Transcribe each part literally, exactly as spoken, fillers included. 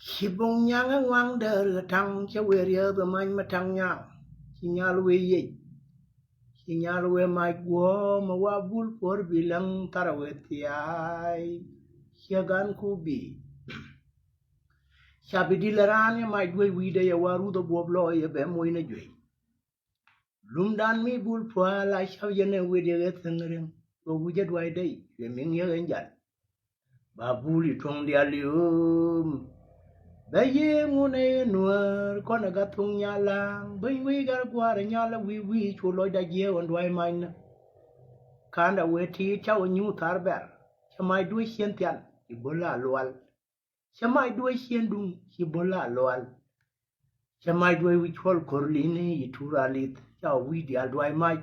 Ci boŋ nyaŋ ɛ ŋuaŋ däär kɛ taŋ, cɛ wëë riääth ɛ mac mi taŋ nyaŋ. Ci nyal wëë yiec, ci nyal wëë mac guɔ̱ɔ̱m ɛ wa bul puɔ̱r bi läŋ thar ɛ wëë thia̱a̱y. Ciɛ gan ku bi ca bi dil ɛ raan yɛ mac duec wi̱i̱dɛ yɛ wa ruth ɛ buɔ̱p lɔɔy yɛ bɛ moc ni juey. Lumdan mi bul pual a cap yɛn ɛ wet yɛ ɣɛ thiäŋ riŋ. Wä wi̱c ɛ duac dee cuɛ miŋ yɛ ɣɛ jal. Ba bul i̱ tuɔ̱ŋ diaal i̱ ɣööm. Bɛ yiëë ŋun ɛ yɛ nuäär kɔn ɛ gat thuŋ nyal la̱a̱ŋ bäny wec gat gua̱a̱r ɛ nyal ɛ wi̱i̱ wi̱i̱ cu lɔcda jiääk ɣɔn duac macnä. Ka̱nda wëë ti̱i̱t ca wä nyuuth thar bɛr. Cɛ mac duec cien thian i̱ bol a lual. Cɛ mac duec cien duŋ ci bol a lual. Cɛ mac duec wi̱c cuɔl ko̱r li̱ni i̱ tuur a li̱th ca wi̱i̱ diaal duac mac.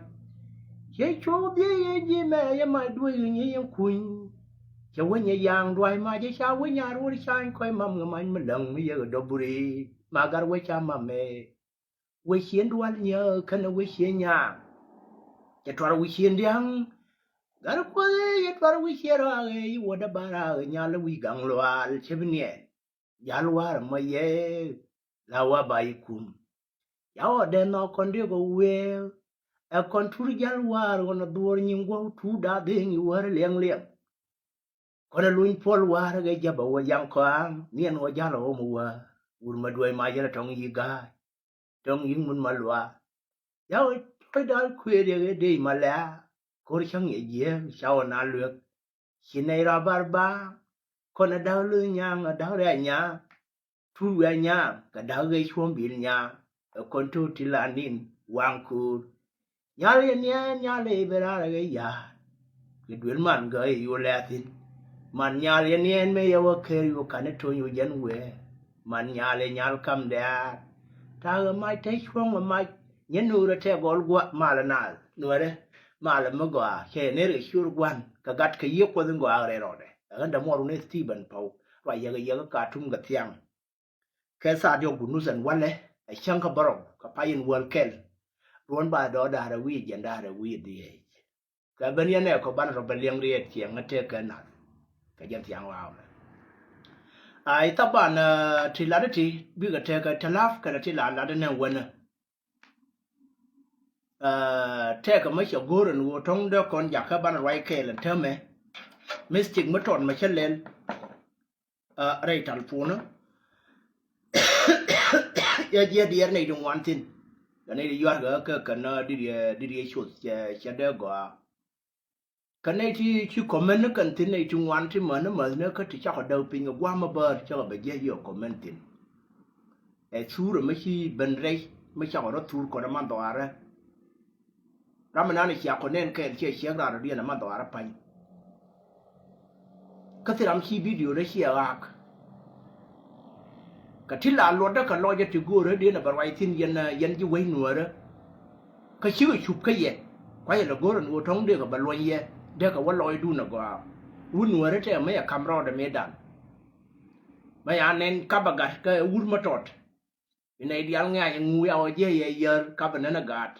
Cɛ cuɔ̱k dhiec yɛ ji̱ mɛ yɛ mac duec wi̱ny yɛ yɛn kuny. Cɛ weny yɛ yaŋ duac mac yɛ ca weny a ruɔr cany kɔc mam ŋɛ mac mi läŋ mi yɛ kɛ dɔ̱buri. Ma gat wec ca mam mɛ. Wec cien dual nyääk kɛnɛ wec cien nyaŋ. Cɛ tuar wi̱c cien dia̱ŋ. Gat kuɔth i̱ yɛ tuar wi̱c cien rɔaak i̱ wä däbar raak i̱ nyal i̱ wi̱c gaŋ lual cɛ bi niɛɛn. Jal war mɔ yɛ la wa ba i̱ kum. Ya wä dee nhɔk kɔn diek ɔ wee. Ɛ kɔn tur jal war ɣɔn ɛ dhuɔr nyin guɔ̱k tur da̱a̱ dhëëŋ i̱ wär liɛŋ liɛŋ. Kɔn ɛ luny puɔl war ɛ gɛ jɛ bɛ wä jaŋ kɔaŋ niɛn wä jal ɛ ɣöm wä. Wur mɛ duɔ̱c ma jɛn ɛ tɔŋ yi̱ ga̱a̱c. Tɔŋ yi̱ ŋun ma luaak. Ya wä tɔ̱c da̱a̱l kuëër yɛ ɣee dee i̱ ma lɛ̈ɛ̈. Ko̱r cäŋ yɛ jiääk ca wä na luek. Ci nɛy rɔ bar baaŋ. Kɔn ɛ da̱k luth nyaŋ ɛ da̱k rɛ̈ɛ̈c nyaŋ. Tuut wiaa nyaŋ kɛ da̱k ɣɛc cuɔ̱m bil nyaŋ. Ɛ kɔn to̱o̱t ti la ni̱n waŋ ko̱o̱r. Nyal yɛ niɛɛn nyal i̱ bi raar ɛ ɣɛc ya̱a̱t. Kɛ duel man gäi i̱ yu lɛ̈ɛ̈ thi̱n. Man nyal yɛ niɛɛn mëë yɛ wä ker yu ka̱n i̱ to̱ny yu jɛn wëë. Man nyal yɛ nyal kam dɛ̈ɛ̈r. Ta̱a̱ ɣä mac te cuɔ̱ŋ ɛ mac. Nyɛ nuurɛ tɛ gɔl gua̱ malɛ naath nuɛrɛ. Malɛ mi gɔaa cɛ ner kɛ ciöör gua̱n kɛ gat kɛ yiëë kuɔth in gɔaa rɛy rɔɔdɛ. Ɛ ɣän dämuɔr wun i̱ Stephen Pɔw ruac yɛkɛ yɛkɛ Katum kɛ thiaŋ. Kɛ thaa diɔ̱k gun nuth ɛn walɛ ɛ cäŋ kä bärɔw kɛ pay in wäl kɛl. Ruɔ̱n ba dɔɔk da̱a̱r ɛ wi̱i̱ jiɛn da̱a̱r ɛ wi̱i̱ dhiec. Kɛ ben yɛn ɛ kɔ banɛ rɔ bɛ liɛŋ riɛt ciɛŋ ɛ tëëk kɛ nath. Kɛ jɛn thiaŋ waawɛ. Ay thaban ti lat ti bikɛ tëëk kɛ ti la̱p kɛnɛ ti la lat nɛ wänä. Tɛkɛ mä cɛ go̱o̱r ɛn ɣöö tɔ̱ŋ dee kɔn jakä banɛ ruac kɛɛl ɛn täämɛ. Mistik mi tɔt mä cä lɛl rɛy talpon. Yɛ jiɛ diɛɛr nɛy ti ŋuan thi̱n. Kɛ nɛy ti yuarkɛ kɛ kɛn di̱t yɛ cuth cɛ dee gɔaa. Kä nɛy ti ci kɔmɛn ni kɛn thi̱n nɛy ti ŋuan ti mäni mäthni kä ti cakɔ däk piny kɛ gua̱a̱m mi bäär cakɔ bɛ jiɛc yɛ kɔmɛn thi̱n. Ɛ thurɛ mi ci ben rɛy mi cakɔ rɔ thur kɔn ɛ man dhɔaarɛ. Ram mi nan cia kɔ nɛn kɛɛl ciɛ ciɛk raar rɔ diɛn ɛ man dhɔaarɛ pa̱ny. Kä thil ram ci bidio rɛ ciɛ ɣaak. Kɛ ti la luɔtdä kɛ lɔcdä ti go̱o̱rä diɛn ɛ bɛ ruac thi̱n yɛn yɛn ji̱ wec nuäärä. Kä cikɛ cup kä yɛ kuayɛ lɛ go̱r ɛn ɣöö tɔ̱ŋ dee kɛ bɛ luɔny yɛ dee kɛ wä lɔcdun ɛ gɔaa. Wut nuäärä tɛɛ mɛ yɛ ka̱m rɔɔdɛ mëëdan. Mɛ ya nɛn kapɛ gat kɛ wut mä tɔt. Inɛ idial ŋɛ̈ny ŋu ya wä jiɛ yɛ yär kapɛ nɛn ɛ gaat.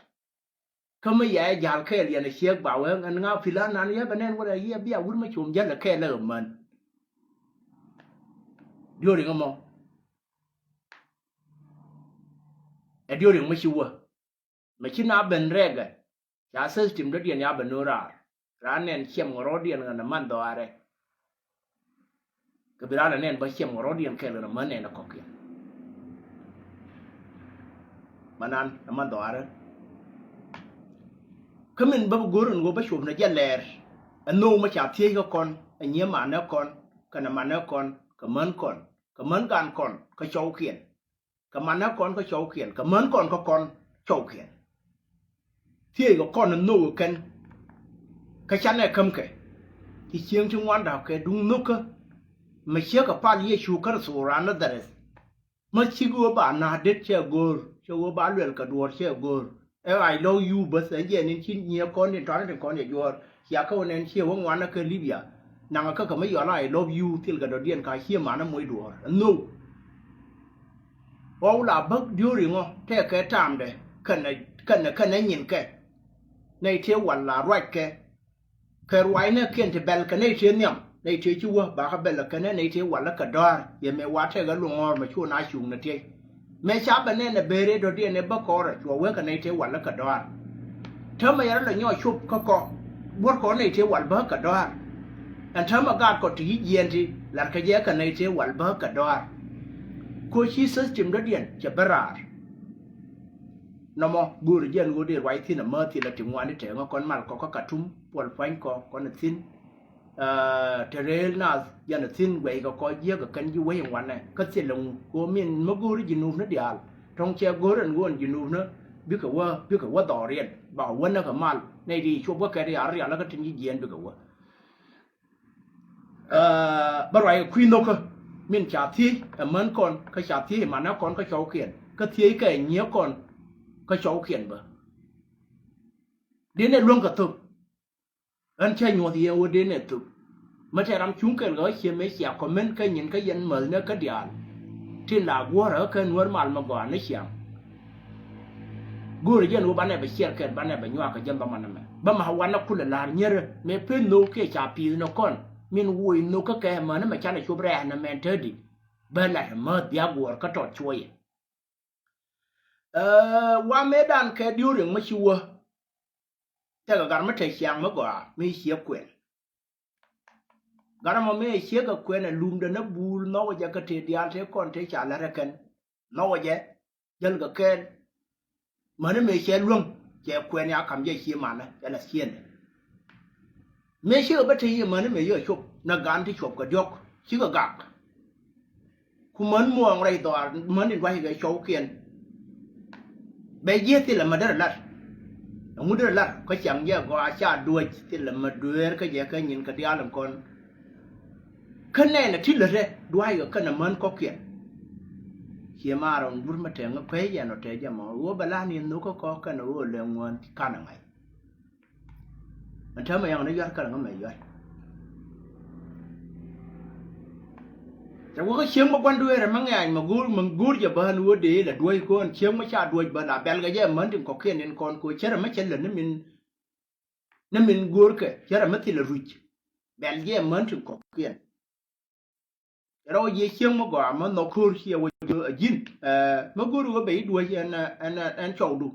Kä mi yɛ jal kɛɛl yɛn ɛ ciek ba wee ɛn ŋa pi̱l an nan yɛ bɛ nɛn wä rɛ yiɛ bia wur mi com jäl ɛ kɛɛl ɛ män. During ɛmɔ ɛ during mi ci wä mi ci na ben rɛkɛ. Ca system dɔ̱diɛn ya bɛ no̱o̱ŋ raar. Raan nɛn ciɛm ŋɔrɔɔdiɛn ɣän ɛ man dhɔaarɛ. Kɛ bi raan ɛ nɛn bä ciɛm ŋɔrɔɔdiɛn kɛɛl ɣän ɛ män nɛn ɛ kɔ̱kiɛn. Manan ɛ man dhɔaarɛ. Kä min bä bi go̱r in ɣöö bä cop ni jɛ lɛɛr. Ɛ nhöök mi ca thiec kä kɔn ɛ nyiee manɛ kɔn kɛnɛ manɛ kɔn kɛ män kɔn kɛ män gan kɔn kä cɔwkiɛn. Kɛ manɛ kɔn kä cɔwkiɛn kɛ män kɔn kä kɔn cɔwkiɛn. Thiec kɛ kɔn nhök kɛn. Kä canɛ kämkɛ ti cieŋ ti ŋuan da̱k kɛ duŋ nhökä. Mɛ ciek kɛ pal Yecu Kritho raan Nadharɛth. Mä cik ɣöö ba na̱a̱ det cɛ go̱o̱r cɛ ɣöö ba luɛl kɛ duɔ̱ɔ̱r cɛ go̱o̱r. Ɛ I love you bäth ɛn jɛ nin ci nyiee kɔn tin tɔ̱a̱n tin kɔn jɛ juɔ̱ɔ̱r. Cia kä wä nɛn ciɛ wä ŋuanä kä Libya. Naŋä kä kä mä yɔal I love you thil kɛ dɔ̱diɛn ka ciɛ manä moc duɔ̱ɔ̱r nhök. Ɣɔw la bäk during ɔ tɛkɛ tamdɛ kɛnɛ kɛnɛ kɛnɛ nyinkɛ. Nɛy tëë wal la ruackɛ. Kɛ ruacnɛ kiɛn ti bɛl kɛ nɛy tëë nhiam Nɛy tëë ci wä bakä bɛl ɛ kɛnɛ nɛy tëë walä kɛ dɔ̱a̱r. Yɛ mëë wa tɛk ɛ luɔ̱ŋ ɣɔr mɛ cu na cuŋ ni tiɛc. Mëë ca bɛ nɛn ɛ bëë rɛy dɔ̱diɛn ɛ bä kɔrɛ cuɔ wee kɛ nɛy tëë walä kɛ dɔ̱a̱r. Täämɛ yɛrɛ lɛ nyɔɔc cop kä kɔ. Buɔ̱r kɔ nɛy tëë wal bä kɛ dɔ̱a̱r. Ɛn täämɛ gaat kɔ ti yic jiɛɛn ti la̱rkɛ jɛ kɛ nɛy tëë wal bä kɛ dɔ̱a̱r. Ko ci system dɔ̱diɛn cɛ bä raar. Nɔmɔ go̱o̱ri jɛn ɣöö dee ruac thi̱n amäth thilɛ ti ŋuani tɛɛŋä kɔn mal kɔ kä Katum puɔl pua̱ny kɔ kɔn thi̱n. Te rëël naath jɛn thi̱n guɛckɛ kɔ jiäk kɛ kɛn ji̱ wec in wanɛ kä thilɛ ŋu kɛ ɣöö min mi go̱o̱ri Jinub ni diaal. Tɔ̱ŋ cɛ go̱o̱r ɛn ɣöö ɛn Jinub ni bikɛ wä bikɛ wä dhɔriɛn ba wä näk kɛ mal nɛy di cop kä kɛt i̱ a rialikä tin ji̱ jiɛɛn bikɛ wä. Bä ruac kɛ kui̱ nhokä min ca thiec ɛ män kɔn kä ca thiec ɛ manä kɔn kä cɔwkiɛn kä thiec kɛ nyiee kɔn kä cɔwkiɛn bä. Dee nɛ luäŋ kɛ thok. Ɣän cä nyuɔth yɛn wä dee nɛ thok. Mä tɛ ram cuŋ kɛl kɛ ɣä ciɛ mëë cia kɔmɛn kä nyin kä yɛn mäthnä kä diaal. Tin la guɔ̱rä kä nuäär mal mä gɔaa ni ciaŋ. Go̱o̱rä jɛn wä banɛ bɛ ciɛr kɛl banɛ bɛ nyuak kɛ jɛn dhɔmanä mɛ bä ma wanɛ kulɛ la̱r nyierä mëë pen nhok kiɛ ca pi̱i̱th ni kɔn min woc nhok kä kɛ mänä mɛ canɛ cop rɛɛk ni mɛn te di. Bä lat ɛ mäth bia guɔ̱ɔ̱r kä tɔt cuɔyɛ. Wa mëë dan kɛ diööriŋ mä ci wä. Tɛkɛ gat mä te ciaŋ mä gɔaa mi ciɛ kuɛn. Gat mɔ mëë ciek kɛ kuɛn ɛ lumdɛ ni buul nhɔk jɛ kä te diaal te kɔn te ca lät ɛ kɛn nhɔk jɛ jäl kɛ kɛn. Mäni mëë cɛ luäŋ cɛ kuɛn ya kam jɛ cie manä cɛ la ciendɛ. Mëë cikɛ bä te yiëë mäni mëë yɛ cop na gan ti cuɔp kɛ diɔ̱k cikɛ gak. Ku män muɔɔŋ rɛy dhɔaar män in dua̱ckɛ cɔwkiɛn. Bɛ jiɛ thilɛ mä derɛ lat. Ɛŋu derɛ lat kä ciaŋ jɛ gɔaa ca duäc thilɛ mä dueer kä jɛ kä nyin kɛ diaal in kɔn. Kä nɛnɛ ti lät rɛ dua̱ckɛ kɛnɛ män kɔ̱kiɛn. Ciɛ maar ɔn dur mä tɛŋ kä kuec yɛn ɔ tɛc jɛ mɔ ɣöö bɛ la̱a̱n in nhok kä kɔ̱k kɛnɛ ɣöö lɛ ŋuään kanɛ ŋa̱c. Ɛn täämɛ yaŋ ni yuar kärɛ ŋä mɛ yuar. Cɛ wä kä cieŋ mä gua̱n dueerɛ mä ŋɛ̈ny mä go̱o̱r mä go̱o̱r jɛ bään wä dee la duäc ko̱n cieŋ mä ca duäc bä la bɛl kɛ jɛ män tin kɔ̱kiɛn in kɔn ko̱ cärɛ mä cɛ lät ni min ni min go̱o̱rkɛ cärɛ mä thilɛ ruc. Bɛl jɛ män tin kɔ̱kiɛn. Rɛw jiɛ cieŋ mä gɔaa mä nhɔk ko̱r ciɛ wä jiö a ji̱n. Mä go̱o̱r wä bɛ i̱ duäc ɛn ɛn ɛn cɔwdu.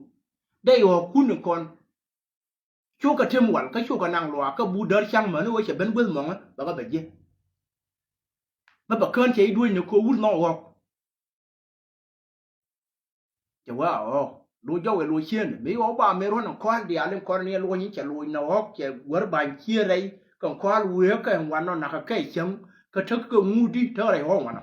Dee i̱ ɣɔ̱k kun in kɔn. Cukɛ tim wal kä cukɛ naŋ luaak kä bu däär ca̱ŋ mäni wä cɛ ben gueth mɔŋä bɛ kä bɛ jiɛ. Mä bɛ kään cɛ i̱ duäc ni ko̱ wur nhɔk ɣɔ̱k. Cɛ wee a ɣɔ̱k loc jɔwɛ loc cieen mi ɣɔ̱k ba mer ɣän ɛn kɔ̱a̱l diaal in kɔn ni ɛ luɔ̱ny in cɛ loc nɛ ɣɔ̱k cɛ wär ba̱ny cieen rɛy kɛ ɛn kɔ̱a̱l wee kɛ ɛn wanɔ nakä kɛ cäŋ kä tek kɛ ŋut di tek rɛy ɣɔ̱k wanɔ.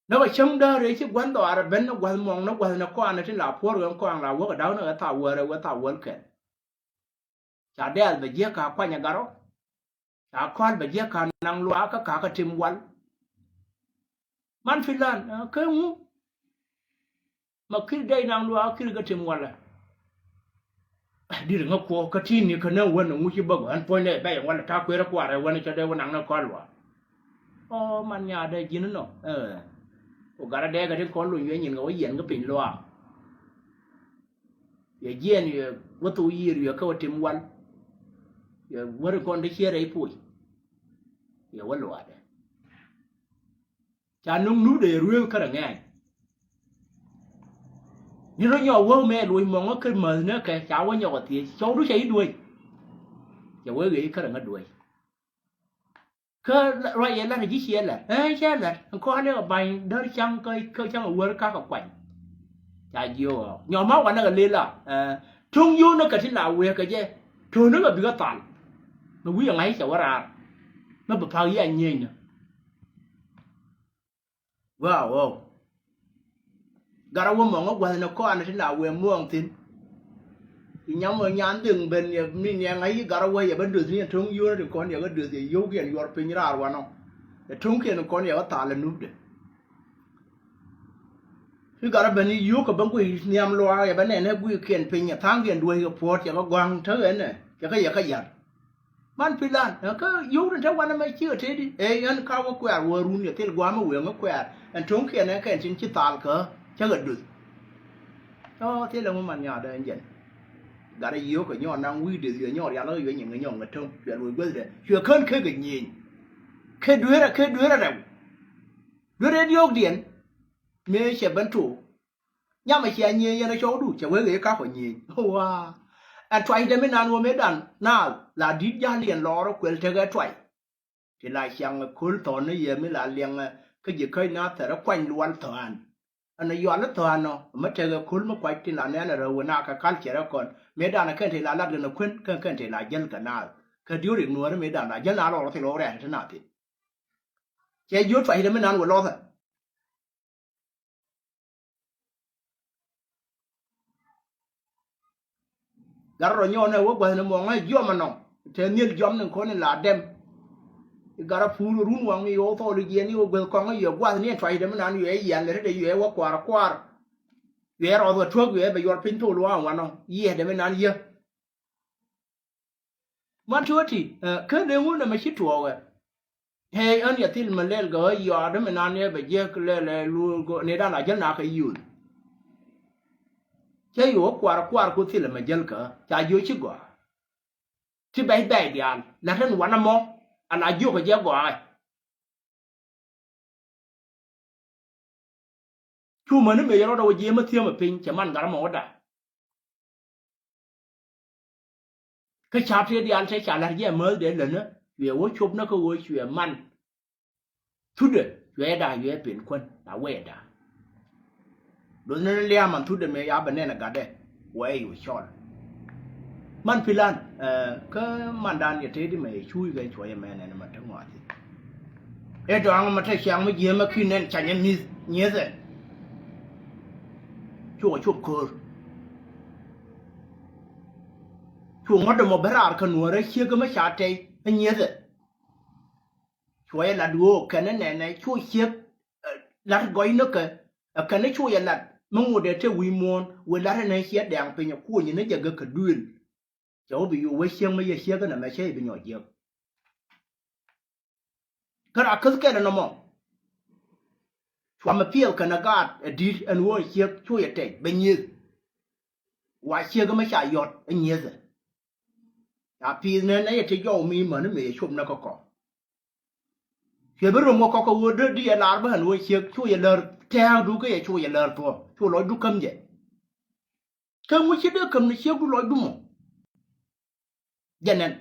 Näk ɛ cäŋ däär rɛy ci gua̱n dhɔaarɛ ben ni gua̱th muɔŋ ni gua̱th ni kɔanɛ tin la puɔ̱r ɣän kɔaŋ la wäk ɛ da̱k ni ɣä thaak wäl rɛy wä thaak wäl kɛl. Ca dɛɛl bɛ jiäk ka kuany ɛ gat rɔ. Ca kɔ̱a̱l bɛ jiäk ka naŋ luaak kä kakä tim wal. Man filan kä ŋu. Ma kir dɛy naŋ luaak kir kä tim walɛ. Dirɛ ŋä kuɔ kä ti̱i̱ni kä nä wän ŋu ci bäk ɣän puɔ̱nydɛ bɛy walɛ ta̱a̱ kueerä kuarɛ wän cɔ dee wä naŋ nä kɔ̱a̱l luaak. Ɔ man nyaatdɛ ji̱n nɔ. Ku gat a dee kɛ tin kɔn luny wiɛ nyin kɛ wä yiɛn kä piny luaak. Yɛ jiɛn yɛ wä thok yiër yɛ kä wä tim wal. Yɛ wä ri kɔn ti ciɛ rɛy puɔc. Yɛ wä luaadɛ. Ca nuŋ nupdɛ yɛ rueek kärɛ ŋɛɛny. Ni rɔ nyɔk wäk mɛ luɔc mɔŋä kä mäth ni kɛ ca wä nyɔk a thiec cɔwdu ca i̱ duec. Cɛ wee ɣee kärɛ ŋä duec. Kä ruac yɛ lat a ji̱ ciɛ lat ɛ cɛ lat ɛn kɔn ni kɛ ba̱ny däär ca̱ŋ kä ca̱ŋ a wär kakä kuany. Ca jiök ɣɔk nyɔk ma wanɛ kɛ lel a. To̱ŋ yio̱w ni kɛ ti la wee kɛ jɛ to̱n ni kɛ bikɛ thal. Mɛ wi̱i̱ a ŋa̱c cɛ wä raar. Mɛ bɛ pa̱k yia nyieenyä. Wä a ɣɔw. Gat a wä mɔŋä gua̱thni kɔaani ti la wee muɔ̱ɔ̱ŋ thi̱n. Inyam wä nyan dhiŋ ben yɛ min yɛ ŋa̱c yi gat a wä yɛ bä döth ni yɛ to̱ŋ yio̱o̱ni ti kɔn yɛ kä döth yɛ yio̱wkiɛn yuɔr piny raar wanɔ. Yɛ to̱ŋkiɛn kɔn yɛ kä thal ɛ nupdɛ. Ci gat a ben yi yio̱o̱k kɛ ben guic nhiam luaak yɛ bä nɛn ɛ guikiɛn piny yɛ tha̱a̱ŋkiɛn duäc kɛ puɔ̱ɔ̱t yɛ kä gua̱a̱ŋ tek ɛnɛ yɛ kä yɛ kä yar. Man pilan kä yio̱w ni te wanɛ mɛ cikɛ teti ɛ yɛn ka wä kuɛɛr wä run yɛ thil gua̱a̱m ɛ weŋä kuɛɛr ɛn to̱ŋkiɛn ɛn kɛn tin ci thal kä cä ɣä duth. Ɔ thil ɛŋu man nyaatdä ɛn jɛn. Gat a yio̱o̱k kɛ nyɔɔr naŋ wi̱i̱dɛ thiɛ nyɔɔr rial kä yuɛ nyiŋ kɛ nyɔɔŋ kɛ täŋ cuɛl wec guäthdɛ cuɛ kän kä kɛ nyieny. Kɛ dueerä kɛ dueerä rɛw. Dueerä diɔ̱ɔ̱kdiɛn. Mëë cɛ ben to̱o̱. Nyam a cia nyieny yɛn a cɔwdu cɛ wee ɣee kakɔ nyieny. Waa. Ɛn tuacdɛ mi nan wä mëëdan naath la di̱t ja̱liɛn lɔɔr kuɛl tekɛ tuac. Ti la ciaŋ ko̱l thɔn ni yɛ mi la liɛŋ kä ji̱ käc na thɛr kuany lual thɔan. Ɛn a yual thɔan ɔ mi tekɛ ko̱l mi kuac tin la nɛn a rɛw wä na kɛ kal cɛ rɛ kɔn mëëdan kɛn ti la lat kɛn a kuän kɛn kɛn ti la jäl kɛ naath. Kä diörik nuääri mëëdan la jäl na lɔɔr thil ɣɔw rɛɛt ti na thin. Cɛ jiöt tuacdɛ mi nan wä lɔthɛ. Gat rɔ nyɔɔnɛ wä gua̱thni muɔŋä jiɔm anɔŋ. Tɛ nhiel jiɔm ni kɔn in la dɛm. I̱ gat a pur run waŋ mi yɛ wä thɔɔl ijiɛn i̱ wä guäth kɔŋä yɛ gua̱thni in tuacdɛ mi nan yɛ yian lɛ ri dɛ yɛ wä kuaar kuaar. Yɛ rɔɔth wä tuäk yɛ bɛ yuɔr piny thol waŋ wanɔ yiɛdɛ mi nan yɛ. Man tuɔti kä dee ŋun ɛmɛ ci tuɔɔkɛ. Hee ɣän yɛ thil mɛ lɛl gɛ ɣä yɔaadä mi nan yɛ bɛ jiäk lɛl ɛ luul gɔ ni dan a jäl na kɛ yio̱o̱l. Cä yo̱o̱ kuar kuar ku thil mɛ jäl kä ca jiöc ci gɔaa. Ti bɛc bɛc diaal la tɛn wanɛ mɔ ala jiökɛ jɛ gɔaa. Cu mäni mëë yɛ rɔɔdɛ wä jiɛmä thiämɛ piny cɛ man gat ɛmɔ wä da̱a̱. Kä ca̱p tëë diaal tëë ca la̱r jiɛ mäth dee länä cuɛ wä cop nä kä ɣöö cuɛ man. Thutdɛ cuɛ da̱a̱ cuɛ pen kuän la wee da̱a̱. Luɔth ni lia̱a̱ man thutdɛ mëë ya bɛ nɛn ɛ gatdɛ. Wee yu cɔl. Man pilan kä mandan yɛ tëëdi mɛ yɛ cuuc kɛ cuɔyɛ mɛ nɛn mɛ te ŋɔathi. Ëë dɔaŋ mɛ te ciaŋ mi jiëmɛ ki nɛn canyɛ mi̱th nyiethɛ. Cuɔ cop köör. Cuɔ ŋɔ̱t dɛ mɔ ben raar kä nuäärä ciek mɛ ca tɛy ɛ nyiethɛ. Cuɔyɛ lat ɣöö kɛn ɛ nɛnɛ cuɔ ciek. Lat gɔy ni kɛ ɛ kɛn ɛ cuɔ yɛ lat mi ŋot ɛ te wi̱i̱ muɔ̱ɔ̱n wëë lat ɛn ɛ ciɛ dɛ̈ɛ̈ŋ piny ɛ kuɔny ni jɛ gek kɛ duëël. Cɛ wä bi yo̱o̱ wee cieŋ mi yɛ ciek ɛn ɛmɛ cä yɛ bi nyɔɔc jiäk. Kä ra käth kɛl ɛn ɛmɔ. Cuamɛ piɛth kɛn ɛ gaat ɛ di̱t ɛn ɣöö ciek cu yɛ tɛc bɛ nyieth. Wa ciek mi ca yɔt ɛ nyiethɛ. Ca piith nɛn ɛ yɛ ti jɔw mi mäni mëë yɛ cop nä kä kɔk. Cuɛ bi rom kɛ kɔk kɛ ɣöö dee di yɛ lar bä ɛn ɣöö ciek cu yɛ lär tɛ̈ɛ̈kdu kä yɛ cu yɛ lär thuɔ̱k cu lɔcdu käm jɛ. Kä ŋuci dee käm ni ciekdu lɔcdu mɔ. Jɛ nɛn.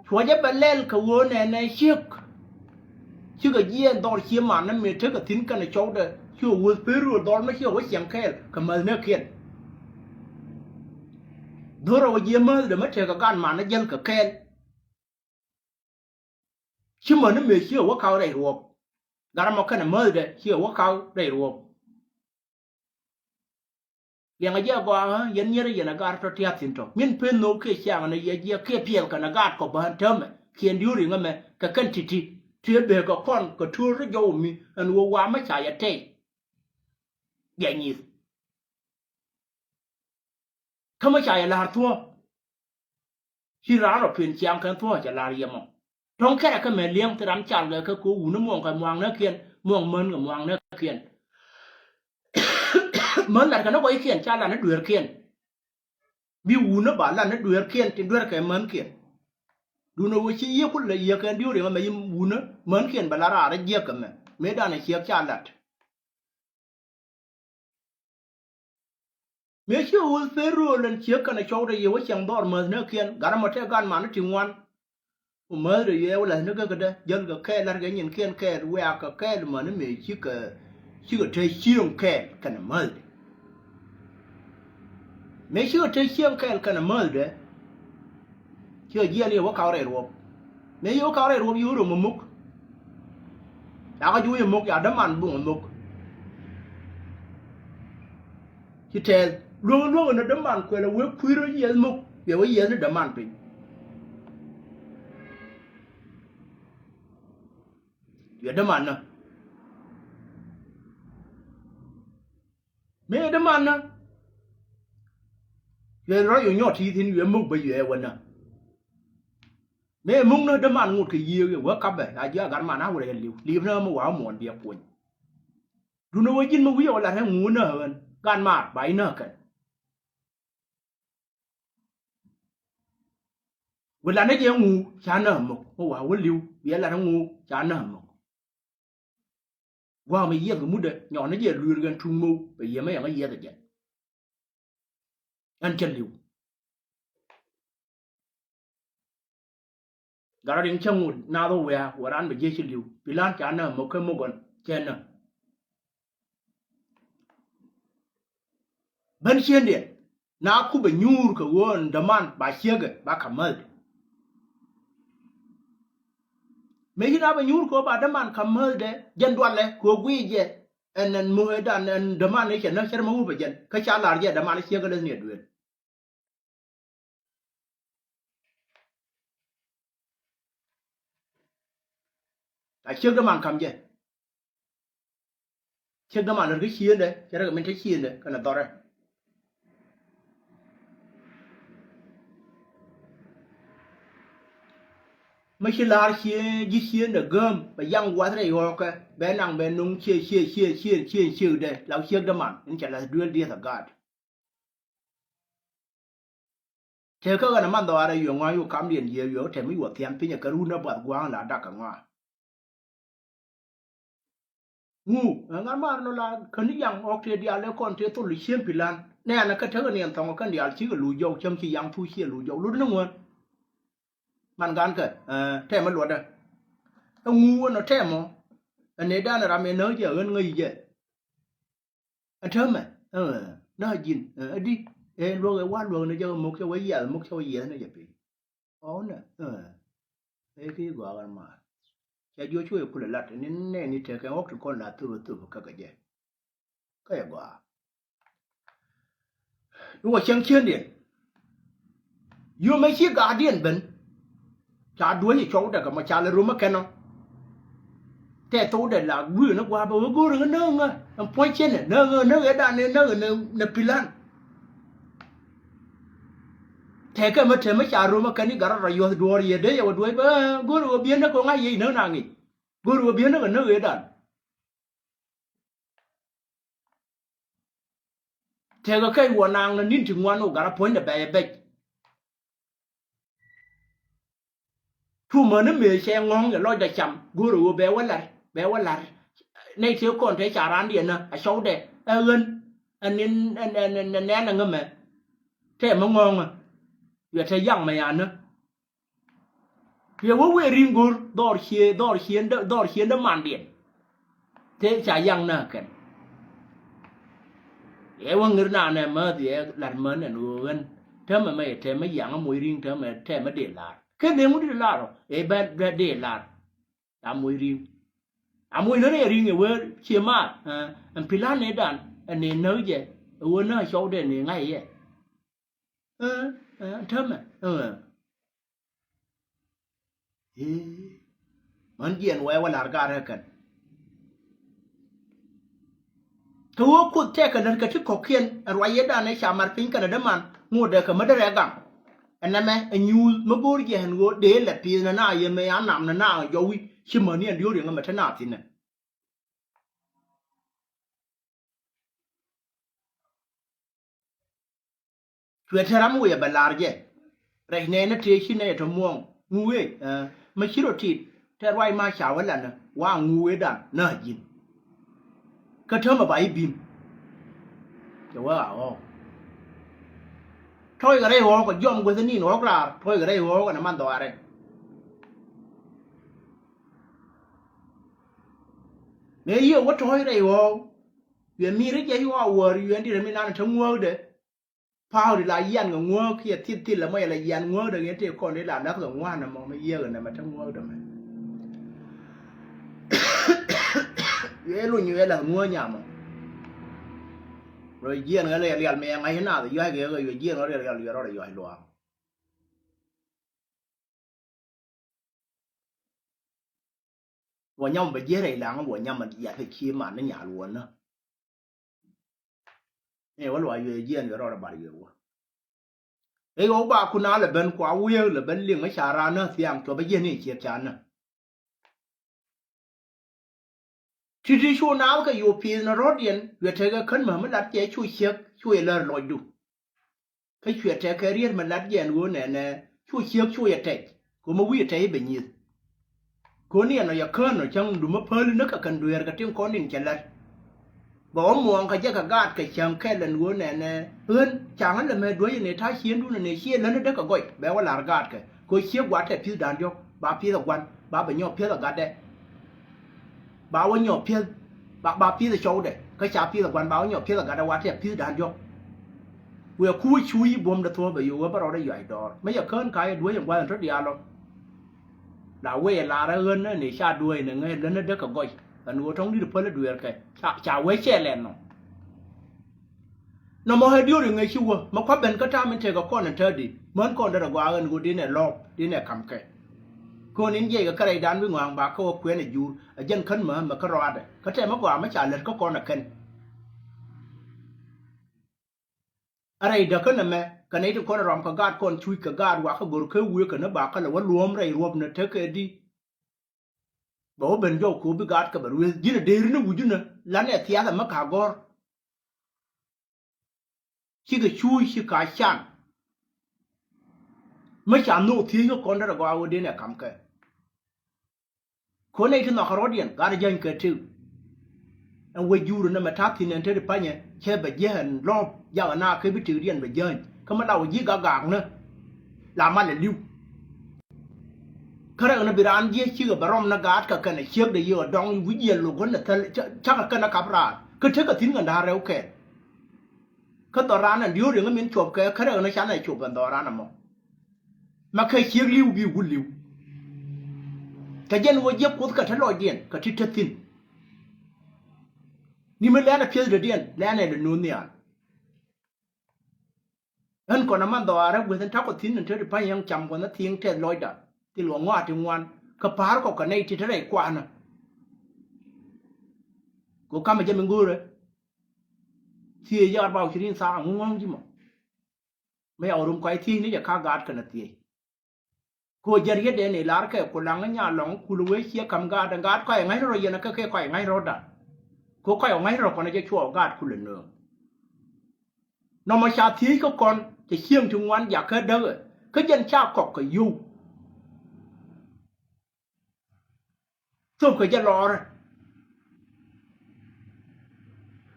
Cuɔ jɛ bɛ lɛl kɛ ɣöö nɛnɛ ciek. Cikɛ jiɛɛn dhɔr cie man ni mëë tekɛ thi̱n kɛnɛ cɔwdɛ ciɛ wuth pek ruël dhɔr mi ciɛ wä ciɛŋ kɛɛl kɛ mäthnäkiɛn. Dhorɛ wä jiɛ mäthdɛ mi tekɛ gan man ni jäl kɛ kɛɛl. Ci mäni mëë ciɛ wä kaw rɛy ruɔp. Gat ɛmɔ kɛnɛ mäthdɛ ciɛ wä kaw rɛy ruɔp. Liɛŋɛ jɛ gɔaa ɣä yɛn nyier yɛn ɛ gaat tɔ tiath thi̱n tɔ min pen nhok kiɛ ciaŋ ni yɛ jiɛ kiɛ piɛl kɛn ɛ gaat kɔ bään täämɛ kiɛn diööri ŋämɛ kɛ kɛn ti̱ti̱. Tiee bekɛ kɔn kɛ tuur ti jɔw mi ɛn ɣöö wa̱a̱ mi ca yɛ tɛy. Bia nyieth. Kä mi ca yɛ la̱r thuɔ̱ɔ̱. Ci raan rɔ pen ciaŋ kɛn thuɔ̱ɔ̱ cɛ la̱r yɛ mɔ. Tɔ̱ŋ kɛrɛ kä mɛ liɛŋ thil ram cal gɛ kä ko̱ wuni muɔ̱ŋ kɛ muaŋnäkiɛn muɔ̱ŋ män kɛ muaŋnäkiɛn. Män lat kɛ ni gɔykiɛn ca lat ni dueerkiɛn. Bi wuni ba lat ni dueerkiɛn tin dueerkɛ mänkiɛn. Duundɛ wä ci yiëë kulɛ yiëë kɛn diööri ŋä mɛ yi wuni mänkiɛn bɛ lat raar jiäk kɛ mɛ mëë danɛ ciɛk ca lat. Mëë ci ɣöth pen ro̱o̱l ɛn ciek kɛnɛ cɔwdɛ yɛ wä ciɛŋ dhɔr mäthnäkiɛn gat ɛmɔ tëë gan man ti ŋuan. Ku mäthdɛ yɛ wä la̱thni kä kädä jäl kɛ kɛɛl la̱t kɛ nyinkiɛn kɛɛl wiak kɛ kɛɛl mäni mëë cikɛ cikɛ te cieŋ kɛɛl kɛnɛ mäthdɛ. Mëë cikɛ te cieŋ kɛɛl kɛnɛ mäthdɛ. Ciɛ jiɛɛn yɛ wä kaw rɛy ruɔp. Mëë yɛ wä kaw rɛy ruɔp yɛ wä rom ɛ muk. Yakä juuc ɛ muk ya däman buŋ ɛ muk. Ci tɛɛth luäŋ luäŋ ni däman kuɛl ɛ wee kui̱r ɛ yiɛth muk yɛ wä yiɛth ni däman piny. Yɛ däman nä. Mëë däman nä. Yɛ rɔ yɛ nyɔt ti thin yɛ muk bä yɛ wä nä. Mëë muk nä däman ŋot kɛ yiëë yɛ wä kapɛ a ji̱ a gat man a wä rɛ liw liw nä mi wa muɔn biɛ kuny. Dun wä ji̱n mi wi̱i̱ wä lat ɛ ŋu nä ɣän gan mar ba inä kɛn. Bi lat ni jɛ ŋu ca näk mok mi wa wä li̱w bi ɛ lat ni ŋu ca näk mok. Gua̱a̱k mi yiɛth kɛ mutdɛ nyɔk ni jɛ lueer kɛn tuŋ mo̱w bɛ yiɛmɛ yɛn kä yiɛth ɛ jɛ. Ɛn cä li̱w. Gat rɔ riŋ cäŋ wut naath wä wiaa wä raan bɛ jiec ci li̱w bi la̱n ca näk mok kä mok ɣän cɛ näk. Ben ciëndiɛn na kup bɛ nyuur kɛ ɣöö ɛn däman ba ciekɛ ba ka̱m mäthdɛ. Mëë ci na bɛ nyuur kɛ ɣöö ba däman ka̱m mäthdɛ jɛn dualɛ kɛ ɣöö guiy jɛ ɛn ɛn muhɛdan ɛn däman i̱ cɛ näk cär mɛ wupɛ jɛn kä ca lar jɛ däman i̱ ciekɛ läthni ɛ duëël. A ciek däman ka̱m jɛ. Ciek däman lät kä ciëndɛ cɛ rɛ kɛ min te ciëndɛ kɛnɛ dhɔrɛ. Mi ci la̱r cië ji̱ ciëndɛ gääm bɛ yaŋ gua̱th rɛy ɣɔɔkɛ bɛ naŋ bɛ nuŋ cië cië cië cië cië ciëkdɛ la ciek däman in cɛ la̱th duel dieth a gaat. Tëë kä ɣän a man dhɔaarɛ yuɛ ŋɔa̱a̱c wä kamdiɛn yiëë yuɛ wä tɛm mi yuɔ thiam piny ɛ kɛ run a buath gua̱a̱ŋ la dak kɛ ŋɔaa. Ŋu ɛ ŋa̱r maar nɔ la käni yaŋ ɣɔk tëë diaal ëë kɔn tëë thol i̱ cieŋ pi̱lan nɛɛnɛ kä tekɛ niɛn thɔŋ kɛn diaal cikɛ luc jɔw cäŋ ci yaŋ thuu ciɛ luc jɔw lut ni ŋuän. Man gankɛ tɛmɛ luɔtdä. Ɛ ŋu wä nɔ tɛmɔ ɛ nɛy dan ram ɛ näk jɛ ɣän ŋäc jɛ. Ɛ täämɛ na ji̱n ɛ di ɛ luäk ɛ wa luäk ni jɛ mok cɛ wä yiath mok cɛ wä yiath ni jɛ piny. Ɣɔw nɛ ɛ ki gɔaa ɣän maar. Cɛ jiɔ cuɛ kulɛ lat ni nɛ ni tekɛ ɣɔk ti kɔn la thur thur kä kɛ jɛ. Kä jɛ gɔaa. Iwɔ cäŋ ciëndiɛn. Yomɛ ci gaatdiɛn ben. Ca duäc i̱ cɔwdɛ kɛ mɔ ca lɛ romä kɛn ɔ. Tɛ thokdɛ la gui̱i̱ ni gua̱a̱p ɛ wee go̱o̱r ŋä näk ŋä ɛn puɔ̱ny ciɛnɛ näk ŋä näk ëëdan ni näk nɛ pi̱lan. Tɛkɛ mä tɛmä ca romä kɛn i̱ gat rɔ rɔ yuɔth duɔɔr yɛ dee yɛ wä duäc bä go̱o̱r ɛ wä bi̱i̱n näk kɛ ŋa̱c yɛ i̱ näk na ŋic. Go̱o̱r ɛ wä bi̱i̱n näk ɛ näk ëëdan. Tekɛ kɛc wä naaŋ ni ni̱n ti ŋuan wä gat rɔ puɔ̱nydɛ bɛc ɛ bɛc. Tumä ni mëë cɛ ŋɔ̱ŋ yɛ lɔcdɛ cam go̱o̱rɛ ɣöö bɛ wä la̱r bɛ wä la̱r. Nɛy tëë kɔn tëë ca raandiɛn ɛ a cɔwdɛ ɛ ɣän ɛ nin ɛ nɛn ɛ ŋämɛ. Tɛmɛ ŋɔ̱ŋä yɛ te yaŋ mɛ yanä. Yɛ wä wëë ri̱ŋ go̱r dhɔr cie dhɔr cie dhɔr cie dämandiɛn. Tëë ca yaŋ na kɛn. Yɛ wä ŋir na nɛ mäth yɛ lat män ɛn ɣöö ɣän täämɛ mɛ yɛ tɛmɛ yaŋ moc ri̱ŋ täämɛ tɛmɛ dee lar. Ken dee ŋut dee lar ɔ ɛ bɛ dee lar. A moc ri̱ŋ a moc nä rɛɛ ri̱ŋ ɛ wee cie maar ɛn pi̱lan nɛ dan ɛn nɛ näk jɛ ɛ wee näk cɔwdɛ nɛ ŋa̱c yɛ. Ɛ ɛ täämɛ ɛ. Ii, män jiɛn wɛɛ wä la̱r gaat ɛ kɛn. Kɛ ɣöö Kuoth tɛkɛ lät kɛ ti kɔ̱kiɛn ɛ ruac yetdan ɛ ca mat piny kɛnɛ däman ŋotdɛ kɛ mädɛ rɛɛ gaŋ. Ɛ nɛmɛ ɛ nyuuth mi go̱o̱r jiɛn ɣöö dee lɛ pi̱i̱th nɛ na yɛ mëë a nam nɛ na jɔwi ci mäni ɛn diöör yɛ ŋä mɛ te na thi̱n ɛ. Cuɛ te ram wëë bɛ lar jɛ. Rɛc nɛɛnä tëë ci nɛy tɔ muɔ̱ɔ̱ŋ ŋuuɛ mɛ ci rɔ tit tɛ ruac ma ca wä lanä wa ŋuuɛdan nä ji̱n. Kä täämɛ ba i̱ bi̱m. Cɛ wä a ɣɔ̱ɔ̱k tɔ̱ɔ̱c kɛ rɛy ɣɔ̱ɔ̱k kɛ jiɔm guäth nin ɣɔ̱ɔ̱k raar tɔ̱ɔ̱c kɛ rɛy ɣɔ̱ɔ̱k ɛn ɛ man dhɔaarɛ. Mëë yiëë wä tɔ̱ɔ̱c rɛy ɣɔ̱ɔ̱k. Cuɛ mi̱i̱r i̱ jɛ yuɔ a wäär yuɛ ɛn di̱t ɛmi nan te ŋuääkdɛ. Pa̱a̱k di la yian kɛ ŋuääk kiɛ thil thil ɛmɔ yɛ la yian ŋuääkdɛ ŋi̱n tëë kɔn di la näk kɛ ŋuan ɛmɔ mi yiëëk ɛnɛmɛ te ŋuääkdɛ mɛ. Cuɛ luny cuɛ la ŋuääk nyamɔ. Rɔ jiɛn ɣä liɛl liɛl mi ɛŋa̱c inath yua̱c kɛ ɣä cuɛ jiɛn ɣä liɛl liɛl cuɛ rɔɔdɛ yua̱c luaak. Wä nyam bɛ jiɛn rɛy laŋ wä nyam yath cie man ni nyal wä nä. Ɛ wä luac yuɛ jiɛn yuɛ rɔɔdɛ bar yuɛ wä. Ɛ yɔ ba kun a lɛ ben kua wiee lɛ ben liŋ ɛ ca raan nä thiaŋ cuɔ bɛ jiɛn ni ciek ca nä. Ti̱ti̱ cu naath kɛ yop pi̱i̱th ni rɔ̱diɛn cuɛ tekɛ kän mämi lat cɛ cu ciek cu yɛ lär lɔcdu. Kä cuɛ tekɛ riet mi lat jɛn ɣöö nɛnɛ Cu ciek cu yɛ tɛc kɛ mi wi̱i̱ tɛc i̱ bɛ nyieth. Kɛ ɣöö ni ɛn ɔ yɛ kään ɔ cäŋ dumä päli ni kɛ kɛn dueerkɛ tin kɔn in cɛ la̱t. Bɛ wä muɔ̱ɔ̱ŋ kɛ jɛ kɛ gaatkɛ cäŋ kɛl ɛn ɣöö nɛnɛ ɣän ca̱ŋä lɛ mɛ duäc ɛn ëë ta̱a̱ ciëŋdun ɛn ëë ciɛ lätni dee kɛ gɔc bɛ wä la̱r gaatkɛ kɛ ɣöö ciek gua̱a̱th tɛ pi̱th da̱ŋ diɔ̱k ba pi̱th ɛ gua̱n ba bɛ nyɔk pi̱th ɛ gatdɛ. Ba wä nyɔk pi̱eth ba ba pi̱th ɛ cɔwdɛ kä ca pi̱th ɛ gua̱n ba wä nyɔk pi̱eth ɛ gatdɛ wa tɛ pi̱th da̱ŋ diɔ̱k. Wëë ku wä cu i̱ buɔ̱mdɛ thuɔ̱ɔ̱p ɛ yo̱o̱k ɣä bä rɔɔdɛ yuac dɔɔr mi yɛ kään ka yɛ duäc ɛn gua̱th ɛn tɔ̱ diaal ɔ. La wëë lar ɛ ɣän ni ca duäc ni ŋäc lät ni dee kɛ gɔc ɛn ɣöö tɔ̱ŋ di̱t päl ɛ dueerkɛ ca ca wee cɛ lɛn nɔ. Nɔmɔ ɛ diöör in ŋäc ci wä mi kua̱ ben kä ta̱a̱ min tekɛ kɔn in täätdi män kɔn derɛ gɔaa ɣän ɣöö di̱n ɛ lɔɔk di̱n ɛ ka̱mkɛ. Kön in jiɛckɛ kärɛcdan wi̱i̱ ŋɔa̱a̱ŋ ba kä wä kuɛn ɛ juur ɛ jɛn kän määmɛ kä rɔaadɛ kä tɛmɛ gɔaa mi ca lät kä kɔn ɛ kɛn. A rɛy däkä nɛmɛ kɛ nɛy tin kɔn ɛ rɔm kɛ gaat kɔn cuc kɛ gaat wakä go̱r kä wëë kɛ ni ba kä lɛ wä luɔ̱ɔ̱m rɛy ruɔ̱pnɛ tekɛ di. Bɛ wä ben jɔw ko̱o̱p bi gaatkɛ bɛ ruëëth ji̱n ɛ dee ri ni wi̱cdunä lanɛ thiath ɛmɛ ka̱ gɔ̱r. Cikɛ cuuc ci ka̱ can. Mi ca nhok thiec kä kɔn derɛ gɔaa ɣöö den ɛ ka̱mkɛ. Ko̱n nɛy ti nhɔakä rɔ̱diɛn gat jäny kɛ tëk. Ɛn wec juurä nɛmɛ ta̱thi̱n ɛn te ti panyɛ cɛ bɛ jiɛn lɔ̱ɔ̱p jakɛ naath kɛ bi tëkdiɛn bɛ jäny kä mi la wä ji̱ gak gaaknä. La malɛ li̱w. Kä rɛk ni bi raan jiɛ cikɛ bɛ rɔm ni gaatkɛ kɛnɛ ciekdɛ yiëë ɛ dɔŋ wi̱c yiɛl lo̱k ɣän ɛ thäl cakɛ kɛn ɛ kap raar kä tekɛ thi̱n kɛn da̱a̱r rɛw kɛɛl. Kä dhɔran ɛn diöör riŋä min cuɔp kɛ kärɛ ɣän canɛ cop ɛn dhɔran ɛmɔ. Ma kɛ ciek li̱w bi wul li̱w. Kɛ jɛn wä jiɛk kuoth kɛ te lɔcdiɛn kɛ ti te thi̱n. Ni mi lɛn ɛ piɛthdädiɛn lɛn ɛ lɛ no̱o̱n nhial. Ɣän kɔn ɛ man dhɔaarä gueth in takɔ thi̱n in te ti pa̱ny yɛn cam gua̱n ɛ thi̱eŋ tɛth lɔcda thil wä ŋɔaat ti ŋuan kɛ pa̱a̱r kɔ kɛ nɛy ti te rɛy kuanä. Kɛ kamɛ jɛ min go̱o̱rä. Thiec jɛ arba wa ishirin thaa ŋu ŋɔ̱ŋ ji̱ mɔ. Mi ya wä rum kɔc thiec ni jɛ ka gaat kɛnɛ thiec. Kɛ ɣöö jɛ rietdɛ ni lar kɛ ku laŋ nya lɔŋ kul wee ciɛ ka̱m gaat ɛn gaat kɔc ɛ ŋa̱c rɔ yɛn ɛ kä kɛ kɔc ɛ ŋa̱c rɔ da̱. Kɛ ɣöö kɔc ɛ ŋa̱c rɔ kɔn ɛ jɛ cuɔ gaat kul ɛ nööŋ. Nɔmɔ ca thiec kä kɔn cɛ cieŋ ti ŋuan jakä däkɛ kä jɛn ca kɔk kɛ yio̱w. Thop kɛ jɛ lɔɔrä.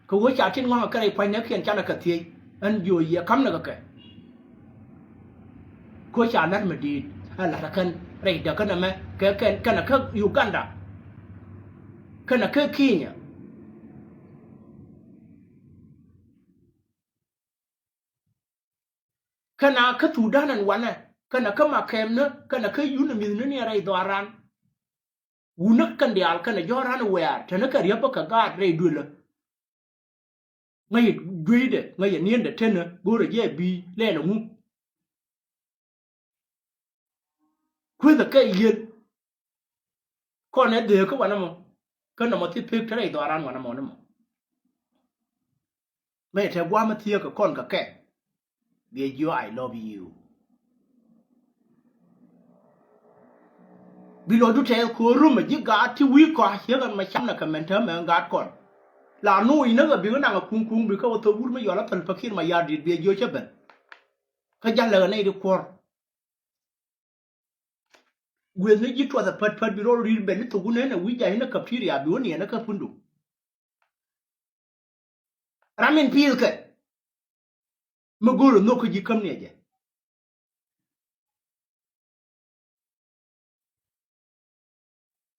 Kɛ ɣöö ca tin ŋɔ̱ŋɛ kɛ rɛy pua̱ny nɛ kiɛn canɛ kɛ thiec ɛn jiö yiɛ ka̱m nɛ kɛ kɛ. Kɛ ɣöö ca la̱t mi di̱i̱t ɛ la̱t ɛ kɛn rɛy däkä nɛmɛ kɛ kɛn kɛnɛ kä Uganda. Kɛnɛ kä Kenya. Kɛnɛ kä Thudan ɛn wanɛ kɛnɛ kä makɛmni kɛnɛ kä yun ɛ mi̱thni ni ɛ rɛy dhɔaran. Wunä kɛn diaal kɛnɛ jɔ̱ɔ̱ran ɛ wɛ̈ɛ̈r tɛnɛ kɛ riäpä kɛ gaat rɛy duelä. Ŋäc ɛ jueydɛ ŋäc ɛ niendɛ tenä go̱o̱rɛ jɛ ɛ bi̱i̱ lɛl ɛŋu. Kuethɛ kɛ yiel. Kɔn ɛ dhee kä wanɛ mɔ kä nɔmɔ thi pek te rɛy dhɔaran wanɛ mɔ ni mɔ. Mëë te gua̱a̱mä thieekä kɔn kɛ kɛ. Biɛ jiö I love you. Bi lɔcdu tɛth ko̱o̱r rumɛ ji̱ gaat ti wi̱i̱ kɔa̱ ciekɛ mɛ camnɛ kɛ mɛn täämɛ ɣän gaat kɔn. La nuuc näk ɛ bikɛ naŋ ɛ kuŋ kuŋ bikɛ wä thop wut mi yɔl a päl päkiɛn ma ya̱r di̱t biɛ jiö cä ben. Kä ja̱l lɛ ɣän nɛy di kuɔ̱r. Gueth ni ji̱ tuɔth ɛ pät pät bi rɔl ri̱t ben ni thok wun ɛn ɛ wi̱c ja̱c ni cafeteria bi wä niɛn ni kä pundu. Ram in pi̱i̱th kɛ mi go̱o̱r ɛ nhök kä ji̱ käm ni ɛ jɛ.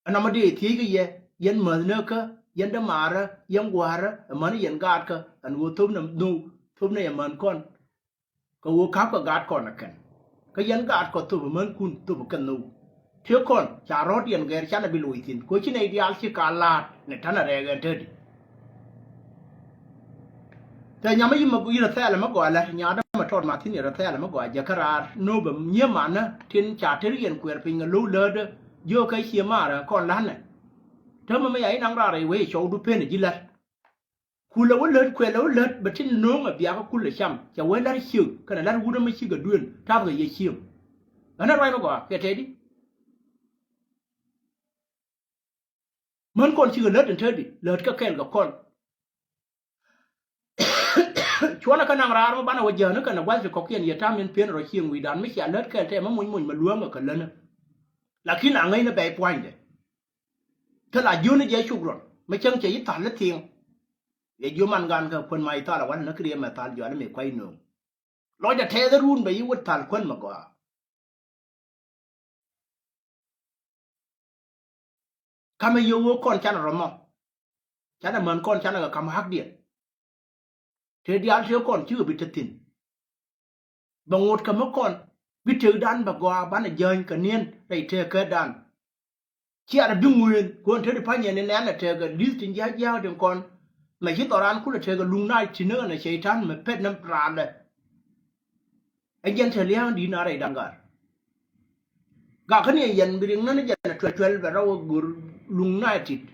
Ɛn nɔmɔ dee thiec kä yɛ yɛn mäth näkä yɛn dämaarä yɛn gua̱a̱rä ɛ mäni yɛn gaatkä ɛn ɣöö thop nɛ nhök thop nɛ yɛ män kɔn. Kɛ ɣöö ka̱pkɛ gaatkɔn ɛ kɛn kä yɛn gaatkɔ thop ɛ mänkun thop ɛ kɛn nhök. Tëë kɔn ca rɔ̱ɔ̱t yɛn gɛr canɛ bi loc thi̱n kɛ ɣöö ci nɛy diaal ci ka la̱a̱t ni ta̱nɛ rɛɛk ɛn tätdi. Tɛ nyamä yi̱ mɛ yi̱ rɛ thɛɛlɛ mɛ gɔaa lät nyaadä mɛ tɔt ma thi̱n yɛ rɛ thɛɛlɛ mɛ gɔaa jɛ kä raar no̱o̱bɛ nyiee manä tin ca ter yɛn kuɛɛr piny kɛ lo̱w läätdä. Jiökä cie maarä kɔn la̱nɛ. Täämɛ mɛ ya i̱ naŋ raar rɛy wec cɔwdu pen ɛ ji̱ la̱t. Kulɛ wä lät kuɛlɛ wä lät bɛ tin no̱o̱ŋ ɛ biakä kulɛ cam cɛ wee la̱t ciek kɛnɛ la̱t wut ɛmɛ cikɛ duël ta̱thkɛ yɛ cieŋ. Ɣän ɛ ruac mɛ gɔaa kɛ tɛtdi. Män kɔn cikɛ lät in tätdi lät kä kɛl kɛ kɔn. Cuɔnɛ kä naŋ raar mi banɛ wä jäni kɛnɛ gua̱th ti kɔ̱kiɛn yɛ ta̱a̱m in pi̱en rɔ cieŋ wi̱i̱dan mi cia lät kɛɛl tɛmɛ muny muny mɛ luäŋä kɛ läni. Lakin aŋäcnɛ bɛy pua̱nydɛ. Kä la jiöni jɛ cuk rɔn mi cäŋ cɛ yi thal i̱ thiŋ. Yɛ jiö man gan kɛ kuän ma yi thal a wanɛ ni kɛ riɛm mɛ thal jɔal mi kuay nööŋ. Lɔcdɛ tɛɛth irun bɛ yi wä thal kuän mɛ gɔaa. Kamɛ yio̱w ɣöö kɔn canɛ rɔmɔ. Canɛ män kɔn canɛ kɛ kam hakdiɛn. Tëë diaal tëë kɔn cikɛ bi te thi̱n. Bɛ ŋot kɛ mi kɔn bi tëkdan bɛ gɔaa banɛ jäny kɛ ni̱en rɛy tëëkädan. Ciaarɛ bi ŋueen kuɔn te di pa̱nyɛ ni nɛn ɛ tëëkɛ li̱th tin jia̱a̱k jia̱a̱k tin kɔn. Mɛ ci dhɔran kulɛ tëëkɛ luŋ na ci ni ɣän ɛ cɛy-tan mɛ pet ni raandɛ. Ɛ jɛn te lia̱a̱ŋ di̱i̱t na rɛy da̱ŋ gaar. Gakä ni ɛ yɛn bi riŋ ni ni jɛn ɛ tuɛl tuɛl bɛ rɔ wä go̱r luŋ na ɛ tit.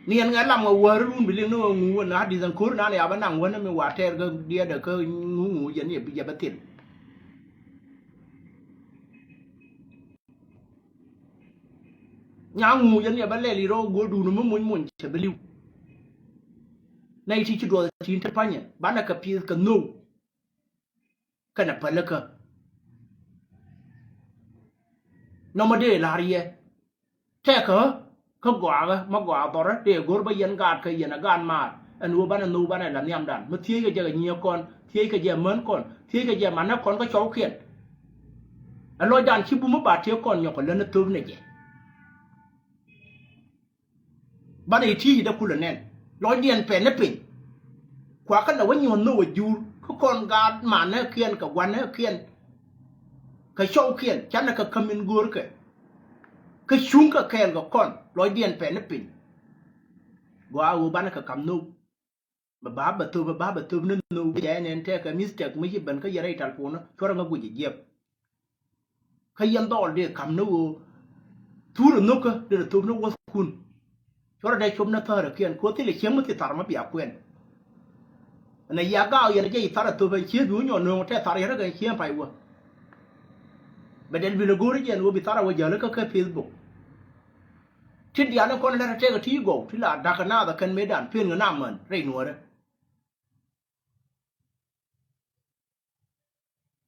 Ni yɛn ŋɛ lam ŋɛ wäär run bi liŋ ni ɣä ŋu wä na di̱th ɛn ko̱r nan ya bä naŋ wä ni mi wa tɛɛr kä diɛɛdɛ kä ŋu ŋu jɛn ni ɛ bi jɛ bä thil. Nyaŋ ŋu jɛ ni ɛ bä lɛl i̱ rɔ go̱o̱r duun mi muny muny cɛ bi li̱w. Nɛy ti ci duɔth tin te pa̱nyɛ banɛ kɛ pi̱th kɛ nhöw. Kɛnɛ pälikä nɔmɔ dee la̱r yɛ. Tɛkɛ kä gɔaakä ma gɔaa dhɔrä dee go̱o̱r bä yɛn gaat kä yɛn ɛ gaan maar ɛn ɣöö banɛ nhöw banɛ la nhiamdan mi thiec kɛ jɛ kɛ nyiee kɔn thiec kɛ jɛ män kɔn thiec kɛ jɛ manɛ kɔn kä cɔwkiɛn. Ɛ lɔcdan ci bumä ba tiek kɔn nyɔk kɛ län ɛ thöp nɛ jɛ. Banɛ yɛ ti̱i̱c dee kulɛ nɛn lɔcdiɛn pɛn ni piny. Kuakä lɛ wä nyuɔ̱th ni wä jur kä kɔn gaat manäkiɛn kɛ gua̱näkiɛn kɛ cɔwkiɛn canɛ kɛ käm in go̱o̱rkɛ. Kä cuŋ kɛ kɛɛl kɛ kɔn lɔcdiɛn pɛn ni piny. Gɔaa ɣöö banɛ kɛ kam nhök. Bɛ ba̱a̱ bɛ thöp bɛ ba̱a̱ bɛ thöp ni nhök jɛ ɛn ɛn tɛkɛ mistake mi ci ben kä yɛ rɛy talpon cuɔrɛ ŋä guic jiɛp. Kä yɛn dhɔɔl dee kam ni ɣöö thurɛ nhökä dee rɛ thöp ni wäthkun. Cuɔrɛ dee cop ni thäärä kiɛn ko̱ thilɛ cieŋ mi thi thar mi bia kuɛn. Ɛn a yia gaak yɛn a jɛ yi thar a thöp ɛn cieŋ bi wä nyɔn nööŋ tɛ thar yɛn rɛ kɛn cieŋ pay wä. Bɛ dɛl bi lɛ go̱o̱r jɛn wä bi thar a wä jäl kä kɛ Facebook. Tin diaal ni kɔn lɛr a tɛk a ti gɔw ti la da̱k a naath a kɛn metdan pen ŋä na män rɛy nuäärä.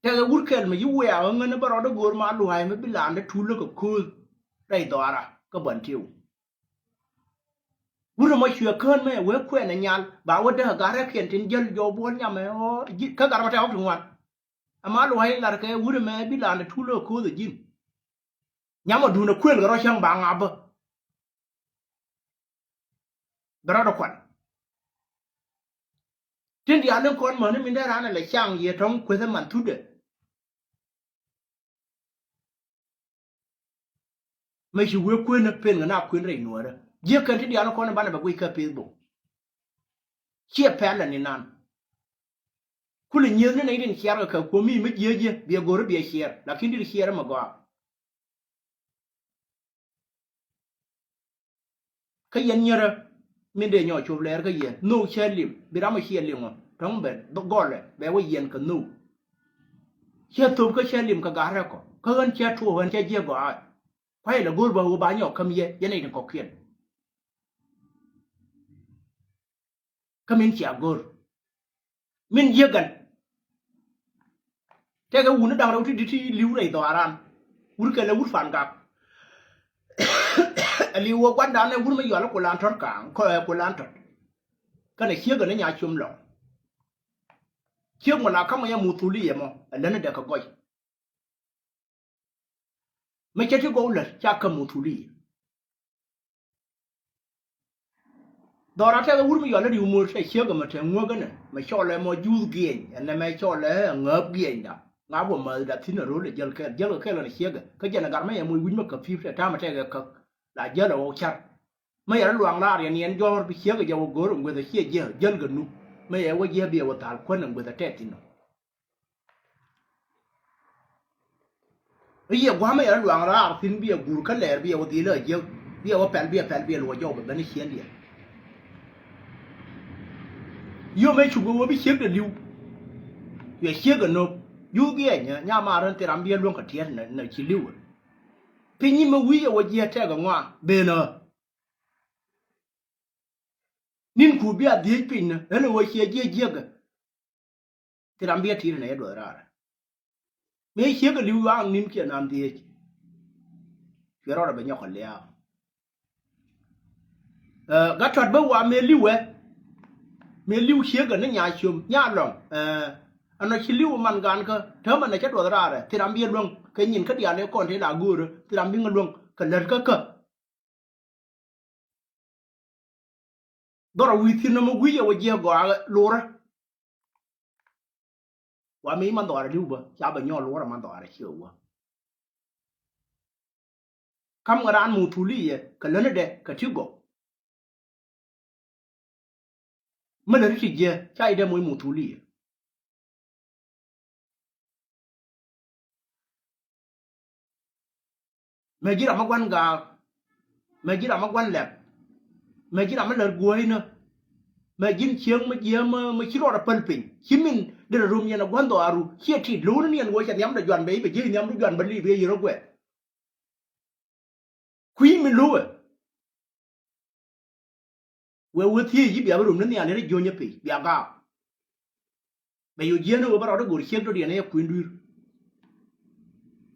Tɛkɛ wur kɛl mi yi wiaa ɣä ŋän bä rɔɔdä go̱o̱r ma lua̱a̱c mi bi la̱a̱ndä tuul lä kɛ kööth rɛy dhɔaara kä bän tiw. Wur ɛmɔ cuɛ kään mɛ wee kuɛn ɛ nyal ba wä däk ɛ gat rɛkiɛn tin jäl jɔw buɔl nyamɛ ɣɔɔ kä gat ɛmɔ tɛk ɣɔk ti ŋuan. Ɛma lua̱a̱c lar kɛ wur ɛmɛ bi la̱a̱ndä tuul lä kɛ kööth ɛ ji̱n. Nyam ɔ duun ɛ kuël kɛ rɔ cäŋ ba ŋa̱p bä. Bɛ rɔɔdɛ kuan. Tin diaal ni kɔn mäni min dee raan ɛ lɛ caŋ yɛ tɔ̱ŋ kueth ɛ man thutdɛ. Mɛ ci wee kuën pen kɛ na kuën rɛy nuäärä. Jiäk kɛn tin diaal ni kɔn banɛ bɛ guic kä Facebook. Ciɛ pɛl ɛ ni nan. Kulɛ nyieth ni nɛy tin ciɛɛr kɛ kɛ kuɔ̱mi mi jiääk jiɛ biɛ go̱ri biɛ ciɛɛr lakin dit ciɛɛr ɛmɛ gɔaa. Kä yɛn nyärä min dee nyɔk cop lɛɛr kä yɛ nhök cä lim bi ram a ciɛ liŋɔ tɔ̱ŋ bɛ gɔlɛ bɛ wä yɛn kɛ nhök. Cä thop kä cä lim kɛ gat rɛkɔ kä ɣän cä tuɔɔk ɣän cä jiɛ gɔaa. Kuayɛ lɛ go̱o̱r bä ɣöö ba nyɔk käm yɛ yɛn nɛy tin kɔ̱kiɛn. Kä min cia go̱r min yiëk ɛn. Tɛkɛ wuni da̱ŋ rɛw ti di̱t ti li̱w rɛy dhɔaran. Wur kɛl ɛ wur pan gak. Ɛ li̱w wä gua̱ndan ɛ wur mi yɔal ɛ kulan tɔt ka̱a̱ŋ kɔ ɛ kulan tɔt. Kɛnɛ ciek ɛn ɛ nya com lɔ̱ŋ. Ciek mɔ la ka̱mɔ yɛ muthuli yɛ mɔ ɛ län ɛ dɛ kɛ gɔc. Mi cɛ ti gɔw lät ca käm muthuli. Dhɔra tɛkɛ wur mi yɔl i̱ riw mo̱r tɛ ciek ɛmɛ te ŋuäk ɛnɛ mɛ cɔl ɛ mɔ juuth giɛny ɛnɛ mɛ cɔl ɛ ŋääp giɛnyda. Ŋa̱p wä mäthda thi̱n ɛ ro̱l ɛ jäl kɛl jäl kɛ kɛl ɛnɛ ciek ɛ kä jɛn ɛ gat mɛ yɛ moc wi̱c mɛ käp pi̱i̱p tɛ ta̱mɛ tɛkɛ käk. La jäl ɛ wä car. Mɛ yɛn luaŋ raar yɛn yɛn jɔɔr bi ciek ɛ jɛ wä go̱r ɛ ŋueth ɛ ciɛ jiɛ jäl kɛ nup. Mɛ yɛ wä jiɛ bi ɛ wä thal kuän ɛ ŋueth ɛ tɛt thi̱n ɔ. I̱ yɛ gua̱a̱mɛ yɛ luaŋ raar thi̱n biɛ guur kä lɛɛr biɛ wä dhilä a jiäk biɛ wä pɛl biɛ pɛl biɛ luɔ jɔw bɛ ben i̱ ciëndiɛn. Yom ëë cuk wä bi ciek dɛ li̱w. Yɛ ciek ɛ nöp yuuth giɛɛnyä nya maar ɣän thil ram biɛ luäŋ kɛ tiɛt nɛ ci li̱w. Piny imɛ wi̱i̱ yɛ wä jiɛ tɛk ɛ ŋɔa ben ɣä. Ni̱n ku bia dhiec piny ni ɣän ɛ wä ciɛ jiɛ jiɛkɛ. Thil ram biɛ tit ni ɛ duɔth raarɛ. Mëë ciek ɛ li̱w yuaak ni̱n kiɛ nan dhiec. Cuɛ rɔɔdɛ bɛ nyɔk kɛ liaak. Ɛ, gat tɔt bä wa mëë li̱w ɛ. Mëë li̱w ciek ɛ ni nya ciöm nya lɔŋ. Ɛ, ɛnɔ ci li̱w man gan kä täämɛ nɛ cä duɔth raarɛ. Thil ram biɛ luäŋ kɛ nyin kä diaal ɛ kɔn te la go̱o̱rä. Thil ram bi ŋä luäŋ kɛ lät kä kä. Dhɔrɔ wi̱i̱ thi̱n nɔmɔ gui̱c ɛ wä jiɛ gɔaa lurä. Wa mi mandhɔɔrɛ li̱w bä ca bɛ nyɔɔl wurɛ mandhɔɔrɛ ciɛ wä. Kam ŋä raan muthuli yɛ kɛ länidɛ kɛ ti gɔw. Mi lät ti jiɛ ca idɛ moc muthuli yɛ. Mɛ ji̱ ram mi gua̱n gaak. Mɛ ji̱ ram mi gua̱n lɛp. Mɛ ji̱ ram mi lät guäänä. Mɛ ji̱n cieŋ mi jiääm mi ci rɔɔdɛ päl piny ci min derɛ rom yɛn ɛ gua̱n dhɔaaru ciɛ tit lo̱wni ni ɛn wee cɛ nhiamdɛ juan bɛ i̱ bɛ ji̱ nhiamdu juan bɛ li̱i̱ bɛ yɛ yɛr ɛ guɛth. Kui̱ mi lo̱wɛ. Wee wee thiec ji̱ bia bi rom ni nhial ni rɛ jiönyä piny bia gaak. Bɛ yo̱ jiɛn wee bä rɔɔdɛ go̱r ciek dɔ̱diɛn ɛ yɛ kui̱n dui̱r.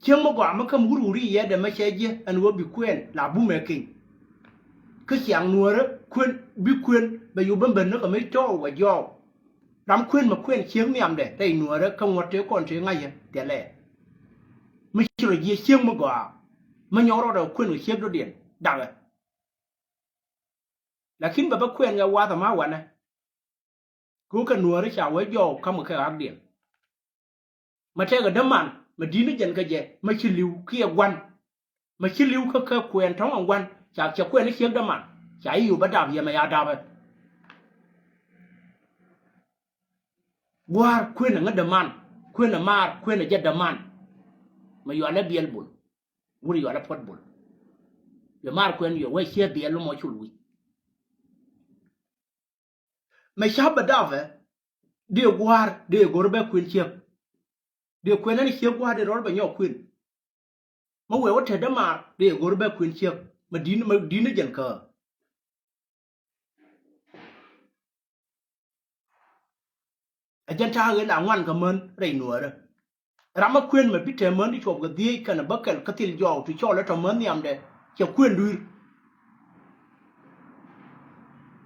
Cieŋ mi gɔaa mi käm wur wur i̱ yɛɛdɛ mi cɛ jiɛ ɛn wee bi kuɛn la bumɛ keny. Kä ciaŋ nuäärä kuën bi kuën bɛ yo̱ ben ben ni kɛ mi tɔɔw wä jɔɔk. Ram kuën mɛ kuën cieŋ nhiamdɛ rɛy nuäärä kä ŋuɔ̱t tëë kɔn tëë ŋa̱cä thilɛ. Mi ci rɔ jiɛ cieŋ mi gɔaa mi nyɔk rɔɔdɛ kuën kɛ ciek dɔ̱diɛn dakɛ. Lakin bɛ bä kuɛn kɛ wath ɛmä wanɛ. Kɛ wä kɛ nuääri ca wee jɔɔk ka̱m kɛ ɣakdiɛn. Mɛ tɛkɛ däman mɛ di̱t ni jɛn kä jɛ mɛ ci li̱w kiɛ gua̱n. Mɛ ci li̱w kä kä kuɛn tɔ̱ŋ ɛn gua̱n ca cɛ kuɛn ni ciek däman ca i̱ yo̱ bä dap yɛ mɛ ya dapɛ. Gua̱a̱r kuën ɛ ŋä däman kuën ɛ maar kuën ɛ jɛ däman. Mɛ yualɛ biɛl bul. Wur yualɛ puɔt bul. Yɛ maar kuɛn yɛ wee ciɛ biɛl mɔ cul wi̱c. Mɛ ca̱p bɛ dapɛ. Dee gua̱a̱r dee go̱r bɛ kuën ciek. Dee kuën ɛn ciek gua̱a̱r dee rɔɔdɛ bɛ nyɔk kuën. Mä wee wä te dämaar dee go̱r bɛ kuën ciek mä di̱n mä di̱n jɛn kä. Ɛ jɛn ta̱a̱ ɣel a ŋuan kɛ män rɛy nuäärä. Ram ɛ kuën mɛ bi tɛm män ti cuɔp kɛ dhiec kɛnɛ bäkɛl kä thil jɔɔk ti cɔl ɛ tɔ män nhiamdɛ cɛ kuën dui̱r.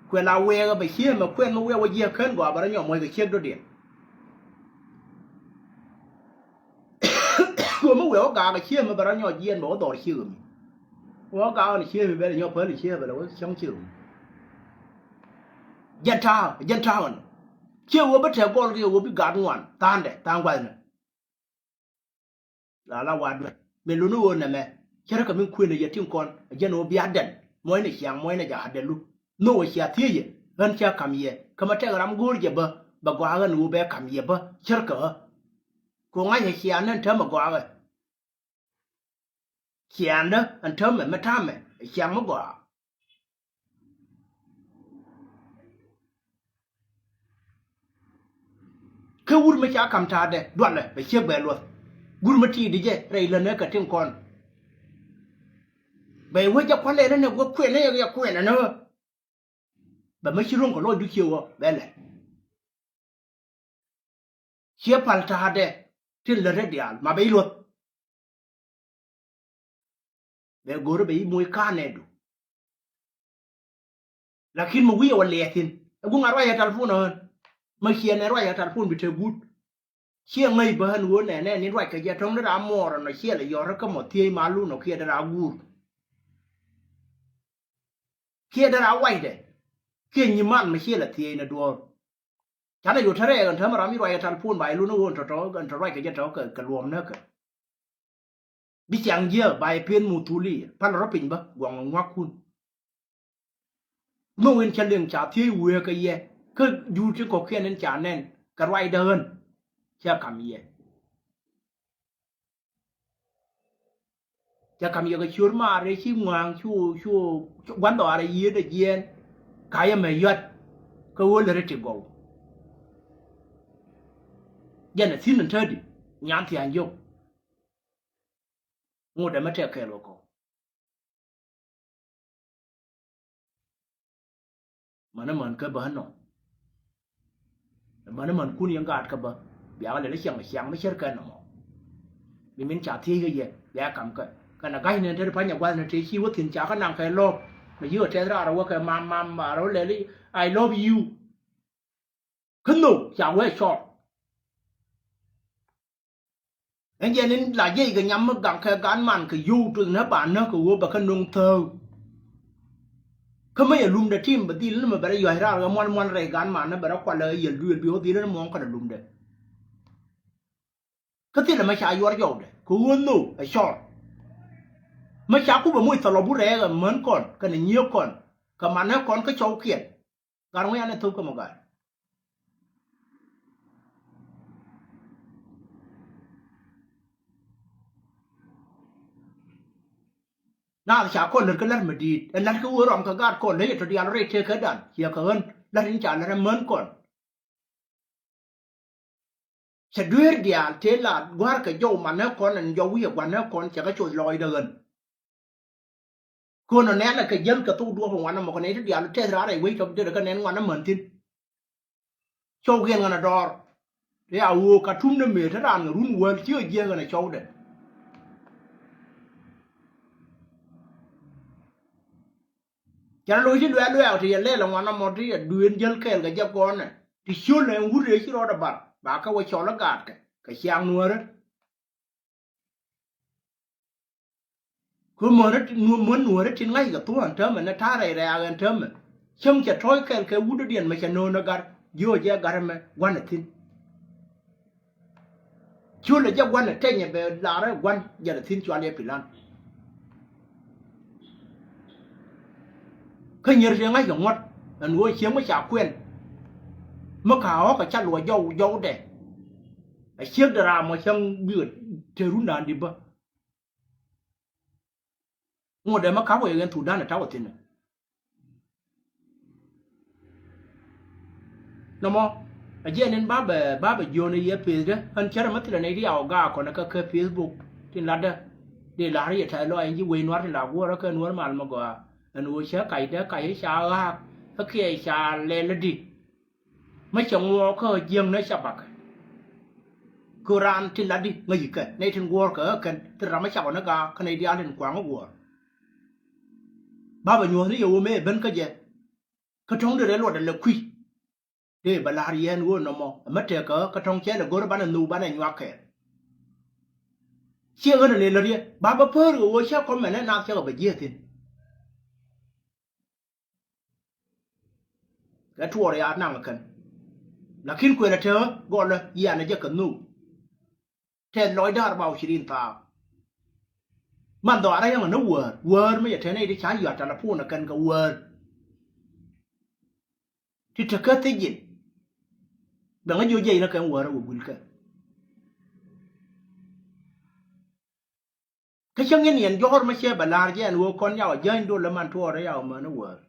Kuɛ la wɛɛkɛ bɛ ciee mɛ kuɛn mi wɛɛk wä jiɛ kän gɔaa bɛ rɔ nyɔk muɔc kɛ ciek dɔ̱diɛn. Kuɛ mi wɛɛk wä gaak kɛ ciee mɛ bɛ rɔ nyɔk jiɛn bɛ wä dhɔr ciek mi. Wä gaak ni ciee mi bɛ rɔ nyɔk päl ciee bɛ lɛ wä cäŋ ciek mi. Jɛn ta̱a̱ jɛn ta̱a̱ ɣän ciek wä bä tɛk gɔl kiɛ wä bi gat ŋuan tha̱a̱ndɛ tha̱a̱ŋ gua̱thnɛ. La la wa duet mi luni ɣöö nɛmɛ cärkɛ mi kuënɛ yɛ tin kɔn a jɛn ɣöö bia dɛn muɔcnɛ ciaŋ muɔcnɛ jɛ a dɛlu. Nhök ɛ cia thiec yɛ ɣän cia ka̱m yɛ kä ma tɛk ram go̱o̱r jɛ bä bɛ gɔaa ɣän ɣöö bɛ ka̱m yɛ bä cärkɛ ɣä. Kɛ ɣöö ŋa̱cɛ ciaŋdä ɛn täämɛ gɔaa ɣä. Ciaŋdä ɛn täämɛ mi ta̱mɛ ɛ ciaŋ mi gɔaa. Kä wur mi ca ka̱m ta̱a̱dɛ dualɛ bɛ ciek bɛ luɔth. Gur mi ti̱i̱di jɛ rɛy länɛ kɛ tin kɔn. Bɛ wec jɛ kualɛ ni nɛ wek kuɛnɛ yɛ kuɛnɛ ni ɣä. Bɛ mi ci ro̱ŋ kɛ lɔcdu ciek ɣä bɛ lɛ. Ciɛ pal ta̱a̱dɛ tin lät rɛ diaal ma bɛ i̱ luɔth. Bɛ go̱rä bɛ i̱ moc ka̱n nɛɛdu. Lakin mi wi̱i̱ ɛ wä liɛɛthin ɛ guŋ a ruac ɛ talpon ɣän. Ma ciɛ nɛ ruac ɛ talpon bi te guut. Ciɛ ŋäc bä ɣän ɣöö nɛnɛ ni ruac kɛ jɛ tɔ̱ŋ dee raa muɔɔr ɛnɔ ciɛ lɛ yɔ̱rä kä mɔ thiec ma lun ɔ kiɛ dee raa guur. Kiɛ dee raa waydɛ kiɛ nyiman mi ciɛ lɛ thiec ni duɔ̱ɔ̱r. Canɛ yot te rɛɛk ɛn täämɛ ram mi ruac ɛ talpon ba ilun ɣöö ɛn tɔ̱tɔ̱ ɛn tɔ̱ ruac kɛ jɛ tɔ̱ kɛ luɔ̱m näkɛ. Bi ciaŋ jiääk ba yɛ piɛth muthuli pal rɔ piny bä guaŋ ŋuakkun. Nhök in cä liŋ ca thiec wëë kɛ yɛ kä jur ti kɔ̱kiɛn in ca nɛn kɛ ruacdä ɣän. Cä ka̱m yɛ. Cä ka̱m yɛ kɛ ciöör maar rɛy ci ŋua̱a̱ŋ cu cu gua̱n dhɔaarɛ yiëëdɛ jiɛɛn. Ka yɛ mɛ yɔ̱a̱t kä ɣöö lät rɛ ti gɔw. Jɛn ɛ thi̱n in tätdi nyan thia̱a̱ŋ jiök. Ŋot ɛmɛ tɛk kɛɛl wä kɔ. Mäni män kä bä nɔ. Mäni män kun yɛn gaat kä bä. Bia kɛ lɛl ciɛŋ ciaŋ mi cär kɛ nɔmɔ. Mi min ca thiec kä yɛ bia kam kɛ. Kɛn a ga̱c ni te pany a gua̱th ni te ci wä thi̱n ca kä naŋ kɛ lɔp. Mi yi̱ kɛ tɛth raar a wä kɛ mam mam raar a wä lɛl i̱, "I love you." Kä nhök ca wee cɔr. Ɛn jɛ ni la jiɛc kɛ nyam mi gaŋ kɛ gan man kɛ yio̱w tuth nä ba nä kɛ ɣöö bɛ kä no̱ŋ thääk. Kä mi yɛ lumdɛ tim bɛ dhil ni mi bɛ rɛ yua̱c raar kɛ muan muan rɛy gan man ni bɛ rɛ kualɛ kɛ yiël duëël bi ɣöö dhil ni muɔ̱ŋ kɛnɛ lumdɛ. Kä thilɛ mi ca yuɔr jɔwdɛ kɛ ɣöö nhök ɛ cɔr. Mi ca kupɛ moc thɔlɔ bu rɛɛk ɛ män kɔn kɛnɛ nyiee kɔn kɛ man nä kɔn kä cɔwkiɛn. Gat ŋui̱ anɛ thop kä mɔ gat. Naath ca kɔn lät kä lät mi di̱i̱t ɛ lät kä wee rɔm kɛ gat kɔn lät yɛ tɔ diaal rɛy tëë kä dan ciɛ kɛ ɣän lät in ca lät ɛ män kɔn. Cɛ dueer diaal tëë la gua̱a̱r kɛ jɔw man nä kɔn ɛn jɔw wi̱i̱ ɛ gua̱n nä kɔn cɛ kɛ coth lɔɔcdä ɣän. Kön ɔ nɛn ɛ kɛ jäl kɛ thok duɔ̱ɔ̱p ɛ ŋuan ɛmɔ kɛ nɛy ti diaal tɛth raar ɛ wec tɔp derɛ kɛ nɛn ŋuan ɛmän thi̱n. Cɔwkiɛn ɣän ɛ dɔɔr. Ti a ɣöö ka tum ni mëë te raan ŋɛ run wäl ci ɣä jiääk ɣän ɛ cɔwdɛ. Cɛ rɔ lo̱c ti luɛɛl luɛɛk ti yɛ lɛl ɛ ŋuan ɛmɔ ti yɛ duëën jäl kɛɛl kɛ jɛ gɔɔnɛ ti ciöl ɛ wut ëë ci rɔɔdɛ bar ba kɛ wä cɔl ɛ gaatkɛ kɛ ciaŋ nuäärä. Kɛ män nuäärä tin ŋa̱ckɛ thuɔ̱ɔ̱n täämɛ ni ta̱a̱ rɛy rɛ̈ɛ̈k ɛn täämɛ. Cäŋ cɛ tɔ̱ɔ̱c kɛl kɛ wutdädiɛn mɛ cɛ nööŋ ɛ gat jiöö jɛ gat ɛmɛ gua̱n ɛ thi̱n. Ciöl ɛ jɛ gua̱n ɛ tɛnyɛ bɛ laarä gua̱n jɛn ɛ thi̱n cual yɛ pi̱lan. Kä nyier ti ŋa̱ckɛ ŋuɔ̱t ɛn ɣöö cieŋ mi ca kuɛn. Mi ka ɣɔ̱k ɛ ca luɔc jɔw jɔwdɛ. Ɛ ciekdɛ raam ɔ cäŋ bikɛ te run da̱a̱n di̱t bä. Ŋot dee mi ka̱p wee ɣɛn thuk da̱n ɛ ta̱wä thi̱n ɛ. Nɔmɔ a jiɛn in ba bɛ ba bɛ jiön i̱ yɛ peth dee ɣän cärɛ mi thilɛ nɛy ti yaw gaak kɔn kä kä Facebook tin latdä. Dee la̱r yɛ tɛth lɔaac in ji̱ wec nua̱r tin la guɔ̱ɔ̱rä kä nuäär mal mi gɔaa ɛn ɣöö cä kac dee kac i̱ ca ɣaak kä kiɛ ca lɛl i̱di. Mi cɛ ŋuɔɔk kä jiäŋ ni ca bakɛ. Kö raan tin latdi ŋäc ikɛ nɛy tin guɔ̱ɔ̱rkɛ ɣä kɛn thil ram mi cakɔ ni gaak kä nɛy diaal tin kuaŋ i̱ guɔ̱ɔ̱r. Ba bɛ nyuɔ̱th ni yɛ ɣöö mëë ben kä jɛ. Kä tɔ̱ŋ dee rɛl luɔtdɛ lɛ kui̱. Dee bɛ la̱r yɛn ɣöö nɔmɔ ɛmɛ tëëkɛ ɣä kä tɔ̱ŋ cɛ lɛ go̱r banɛ nhök banɛ nyuak kɛɛl. Ciɛ ɣän ɛ lëë lät yɛ ba bä päär kɛ ɣöö cä kɔm mɛnɛ naath cäkɛ bɛ jiɛth thi̱n. Kɛ tuɔɔr yaat naŋ kɛn. Lakin kuël ɛ te ɣä gɔlä yian ɛ jɛ kɛ nhök. Tɛth lɔcdä arba u cirin thaak. Man dhɔaarä yäŋä ni wäär wäär mi cɛ te nɛy ti ca yuat talapun ɛ kɛn kɛ wäär. Ti te kä thiec in. Bɛ ŋä jiö jiɛc ni kɛn wäär ɛ wä guil kɛ. Kä cäŋ in yɛn jɔ̱ɔ̱r mi ciɛ bɛ la̱r jɛ ɛn ɣöö kɔn yaw a jäny dol lä man tuɔɔr ɛ yaw mäni wäär.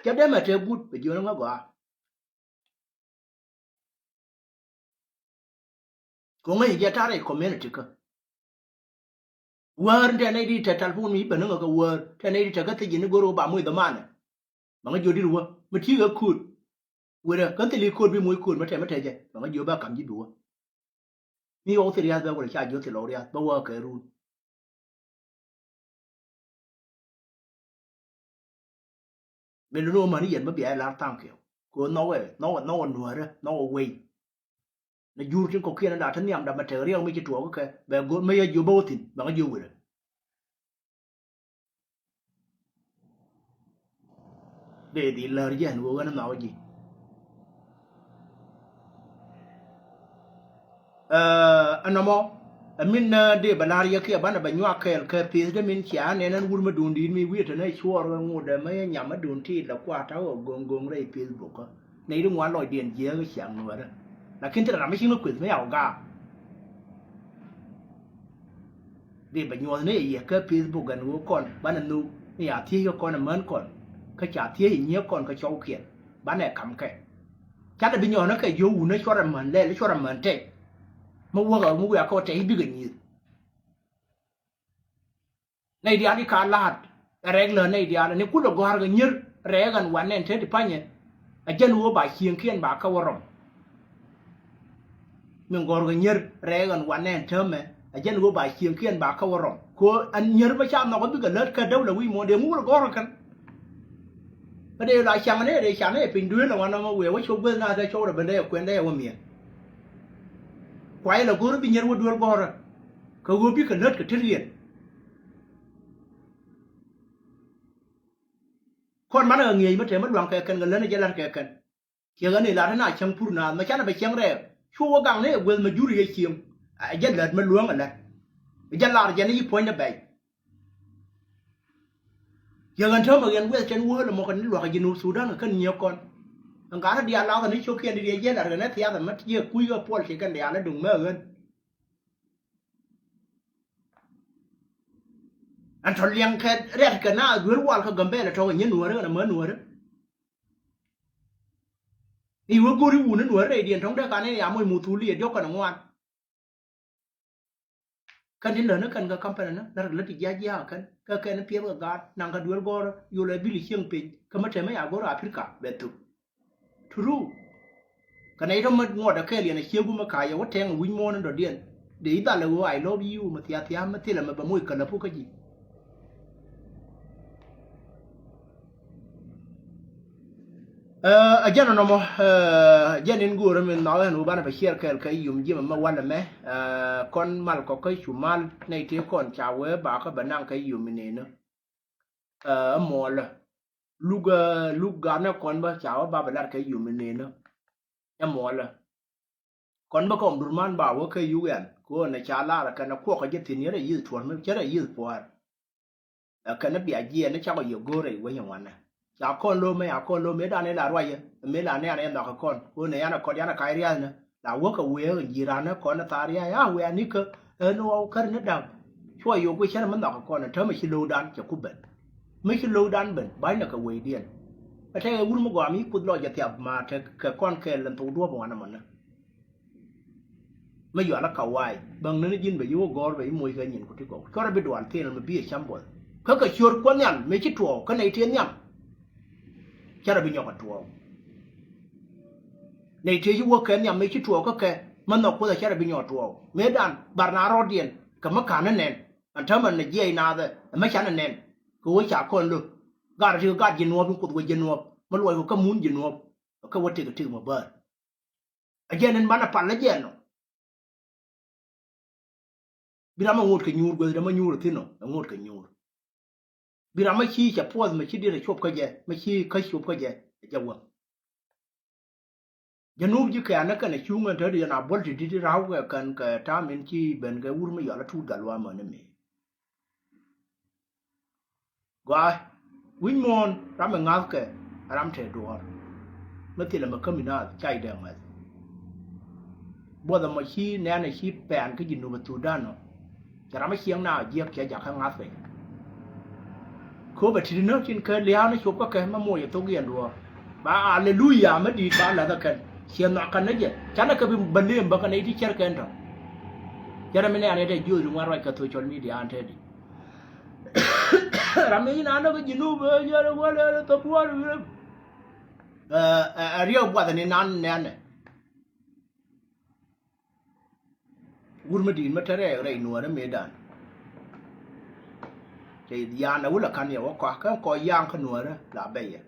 Cä dee mɛ te but bɛ jiön ŋä gɔaa. Kɛ ŋäc jɛ ta̱rɛ community kä. Wäär tɛ nɛy di tɛ talpun mi ben ni ŋä kɛ wäär tɛ nɛy di tɛ kä thiec in ni go̱r ɣöö ba muc dhɔmanɛ. Bɛ ŋä jiö dit wä mi ti̱i̱ kɛ kööt. Wërä kä thil i̱ kööt bi muc kööt mi tɛmɛ tɛcɛ bɛ ŋä jiö ba kam ji̱ bi wä. Mi ɣɔw thil ria̱th bɛ wä lɛ ca jiö thil ɣɔw ria̱th bä wä kɛ run. Min luni wä mäni yɛn mi bia ɛ lar thaŋ kiɛw kɛ ɣöö nhɔkɛ nhɔkɛ nhɔkɛ nuäärä nhɔkɛ wei. Ni jur tin kɔ̱kiɛn ɛ la te nhiamda mɛ tɛk riɛk mi ci tuɔɔk kɛ bɛ go̱r mi yɛ jiö bä wä thi̱n bɛ ŋä jiö wërä. Dee dhil lär jɛ ɛn ɣöö ɣän nhɔk ji̱. Ɛ, ɛnɔmɔ ɛ min, ɛ, dee bɛ la̱r yɛ kiɛ banɛ bɛ nyuak kɛɛl kɛ peth dee min cia nɛn ɛn wur mi duun di̱i̱t mi wi̱i̱ te nɛ cuɔɔr ɣän ŋot ɛ mi nyam mi duun ti lɛ kua̱r ta̱wä go̱ŋ go̱ŋ rɛy peth bokä. Nɛy ti ŋuan lɔcdiɛn jiääk i̱ ciaŋ nuäärä. Lakin thilɛ ram mi ci ŋä kueth mi yaw gaak. Dee bɛ nyuɔ̱th ni yɛ kä Facebook ɛn ɣöö kɔn banɛ nhök ni ya thiec kä kɔn ɛ män kɔn. Kä ca thiec ɛ nyiee kɔn kä cɔwkiɛn banɛ ka̱m kɛ. Canɛ bi nyɔ̱ɔ̱n ni kɛ jiö wun ni cuɔrɛ män lɛl cuɔrɛ män tɛc. Mi wäkɛ mi wiak kɛ wä tɛc i̱ bikɛ nyieth. Nɛy diaal i̱ ka la̱a̱t Ɛ rɛk lä nɛy diaal ni kulɛ gɔ̱a̱r kɛ nyier rɛk ɛn wanɛ ɛn te ti pa̱nyɛ. Ɛ jɛn ɣöö ba cieŋkiɛn ba kä wä rɔm. Min gɔ̱a̱r kɛ nyier rɛk ɛn wanɛ ɛn täämɛ. Ɛ jɛn ɣöö ba cieŋkiɛn ba kä wä rɔm. Kɛ ɣöö ɛn nyier bä ca nhɔk bikɛ lät kä däwlɛ wi̱i̱ muɔ̱ɔ̱n dee mi wä gɔ̱a̱r kɛ kɛn. Kä dee la caŋ ni dee canɛ piny duëël ɛ wanɛ mɔ wëë wä cop guäth na dee cop rɛ ben dee ɛ kuɛn dee ɛ wä miɛn. Kuay lɛ go̱o̱r bi nyier wä duel gɔ̱rä. Kɛ ɣöö bikɛ lät kɛ ti riɛn. Kɔn manɛ kɛ ŋi̱eec mi te mi luaŋ kɛ kɛn kɛ län ɛ jɛ la̱t kɛ kɛn. Ciɛ ɣän i̱ la̱t ɛ na cäŋ pur naath mɛ canɛ bɛ cäŋ rɛɛk. Cu wä gaŋ ni ɛ guäth mɛ jur yɛ cieŋ. Ɛ jɛ lät mi luäŋ ɛ lät. Ɛ jɛ lar jɛ ni yi puɔ̱nydɛ bɛc. Yɛ ɣän täämɛ yɛn guɛth cɛn wäl ɛmɔ kɛn luakä Jinub Thudan kɛn nyiëë kɔn. Ɛn gat rɔ diaal lathä ni cio̱kiɛn di riɛc jiɛn lat kɛn ɛ thiathɛ mät yɛ kuc kɛ puɔl ci kɛn diaal ɛ duŋ mɛ ɣän. Ɛn tɔ liɛŋ kɛ rɛ̈t kɛ na duel wal kä Gambɛla tɔ̱ kɛ nyiɛ nuäärä kɛn ɛmä nuäärä. I̱ wä go̱ri wun ɛ nuäärä rɛydiɛn tɔ̱ŋ dee kan in ya moc muthul yɛ diɔ̱k kɛn ɛ ŋuan. Kɛn ti lät ni kɛn kɛ kampɛn ni lät kɛ lät ti jiac jiaak kɛn kɛ kɛn piɛth kɛ gaat naŋ kɛ duel gɔ̱rä yol ɛ bil cieŋ piny kä mä tɛmɛ ya go̱rä Aprika bɛ thuk. True. Kɛ nɛy tɔ̱ mä ŋuɔt ɛ kɛɛl yɛn ɛ ciek wumɛ ka̱a̱c ɛ wä tɛŋ ɛ wi̱c muɔ̱ɔ̱n in dɔ̱diɛn dee i̱ dhal ɛ ɣöö I love you mɛ thia̱thia̱ mä thilɛ mɛ bɛ moc kɛ läpu kä ji̱. Ɛ jɛn nɔmɔ ɛ jɛn in go̱o̱rä min nhɔk ɛn wä banɛ bɛ ciɛɛr kɛɛl kɛ yum ji̱ mɛ mɛ walɛ mɛ. Ɛ kɔn mal kɔ kä cu mal nɛy tëë kɔn ca wee bakä bɛ naŋ kɛ yum in nënä. Ɛ muɔlä luk ɛ luk gamnɛ kɔn bä ca wä ba bɛ lar kɛ yum in nënä. Ɛ muɔlä kɔn bä kɔm durman ba wä kɛ yuk ɛn kɛ ɣöö nɛ ca lar ɛ kɛn ɛ kuɔk kä jɛ thi̱n yɛn rɛ yi̱th tuɔ̱r mi cä rɛ yi̱th pua̱a̱r. Ɛ kɛn ni bia jiɛɛn ni cakɔ yɛ go̱o̱rɛ i̱ wec in wanɛ. Ca kɔn lo̱o̱mɛ, ca kɔn lo̱o̱mɛ i̱ dan i̱ la ruacɛ mi la nɛ̈ɛ̈n ɛ nhɔk kɛ kɔn kɛ ɣöö nɛ yan ɛ kɔt yan ɛ kac ria̱thni. La wä kɛ wëë ɣän ji̱ ran ɛ kɔn ɛ thaar ria̱c a wëë anikä. Ɛn ɣɔw kär ni da̱k. Cuɔ yo̱o̱k wëë cärɛ mi nhɔk kɛ kɔn ɛ täämɛ ci lo̱o̱dan cɛ ku ben. Mi ci lo̱o̱dan ben ba̱nynɛ kɛ wecdiɛn. Ɛ tɛkɛ wur mi gɔaa mi kuth lɔc ɛ thiap ma tekɛ kɔn kɛɛl ɛn thok duɔ̱ɔ̱p wanɛ mɔnɛ. Mi yual a kawaai bäŋ ni ni ji̱n bɛ yi wä gɔ̱r bɛ yi moc kɛ nyin ku ti gɔw cuɔrɛ bi dual thil mi bi ɛ cam buɔth. Kä kɛ ciöör kuɔth nhial mëë ci tuɔɔk kä nɛy tëë nhiam. Cärɛ bi nyɔk ɛ tuɔɔk. Nɛy tëë ci wä kɛ nhiam mëë ci tuɔɔk kä kɛ mä nhɔk kuoth ɛ cärɛ bi nyɔk ɛ tuɔɔk. Mëëdan bar na rɔɔdiɛn kɛ mä ka̱n ni nɛn. Ɛn täämɛ ni jiɛc naath ɛ mä can ni nɛn. Kɛ wä ca kɔn lo̱k gat ɛ ti kɛ gat ji̱ nuɔ̱ɔ̱p in kuoth wä ji̱ nuɔ̱ɔ̱p mä luɔc kɛ kä mun ji̱ nuɔ̱ɔ̱p. Kä wä tëk ɛ tëk mä bäär. Ɛ jɛn in banɛ pal ɛ jɛn nɔ. Bi ram ɛ ŋot kɛ nyuur guäth dämä nyuur ɛ thi̱n ɔ ɛ ŋot kɛ nyuur. Bi ram ɛ ci cɛ puɔth mɛ ci diet ɛ cop kä jɛ mɛ ci kä cop kä jɛ ɛ jɛ wäk. Jɛ nup ji̱ kɛ̈ɛ̈n ni kɛn ɛ cuŋ ɛn te di yɛn a buɔl ti di̱t ra̱w kɛ kɛn kɛ ta̱a̱ min ci ben kɛ wur mi yɔl a tuut gal wa mäni mi. Gɔaa wi̱c muɔ̱ɔ̱n ram mi ŋa̱thkɛ ram te duɔ̱ɔ̱r. Mi thilɛ mi kämi naath ca i̱ dee ŋa̱th. Buɔth ɛmɔ ci nɛɛn ɛ ci pɛn kä ji̱ nup ɛ thuk da̱n ɔ. Cɛ ram mi cieŋ na jiɛk cɛ jakä ŋa̱th piny. Köpɛ ti̱ti̱ ni cin kä lia̱a̱ ni cop kä kɛ mi moc ɛ thok yɛn duɔ̱ɔ̱r. Ba aleluya mi di̱i̱t ba la̱th ɛ kɛn ciɛ nhɔak kɛn ni jɛ canɛ kɛ bi bä leem bä kɛn ɛ i̱ ti cär kɛn tɔ̱. Cɛ ram mi nɛɛn ɛ te jiöth ri ŋuan ruac kɛ social media an te di. Ram mi naan kä ji̱ nup ɛ jɛn ɛ wälɛ ɛ thop duɔ̱ɔ̱r. Ɛ riɛk buath ni nan nɛnɛ. Wur mi di̱i̱t mi te rɛɛk rɛy nuäärä mëëdan. Cɛ yan ɛ wul ɛ ka̱n yɛ wä kɔak kä kɔ yaŋ kä nuäärä la bɛyɛ.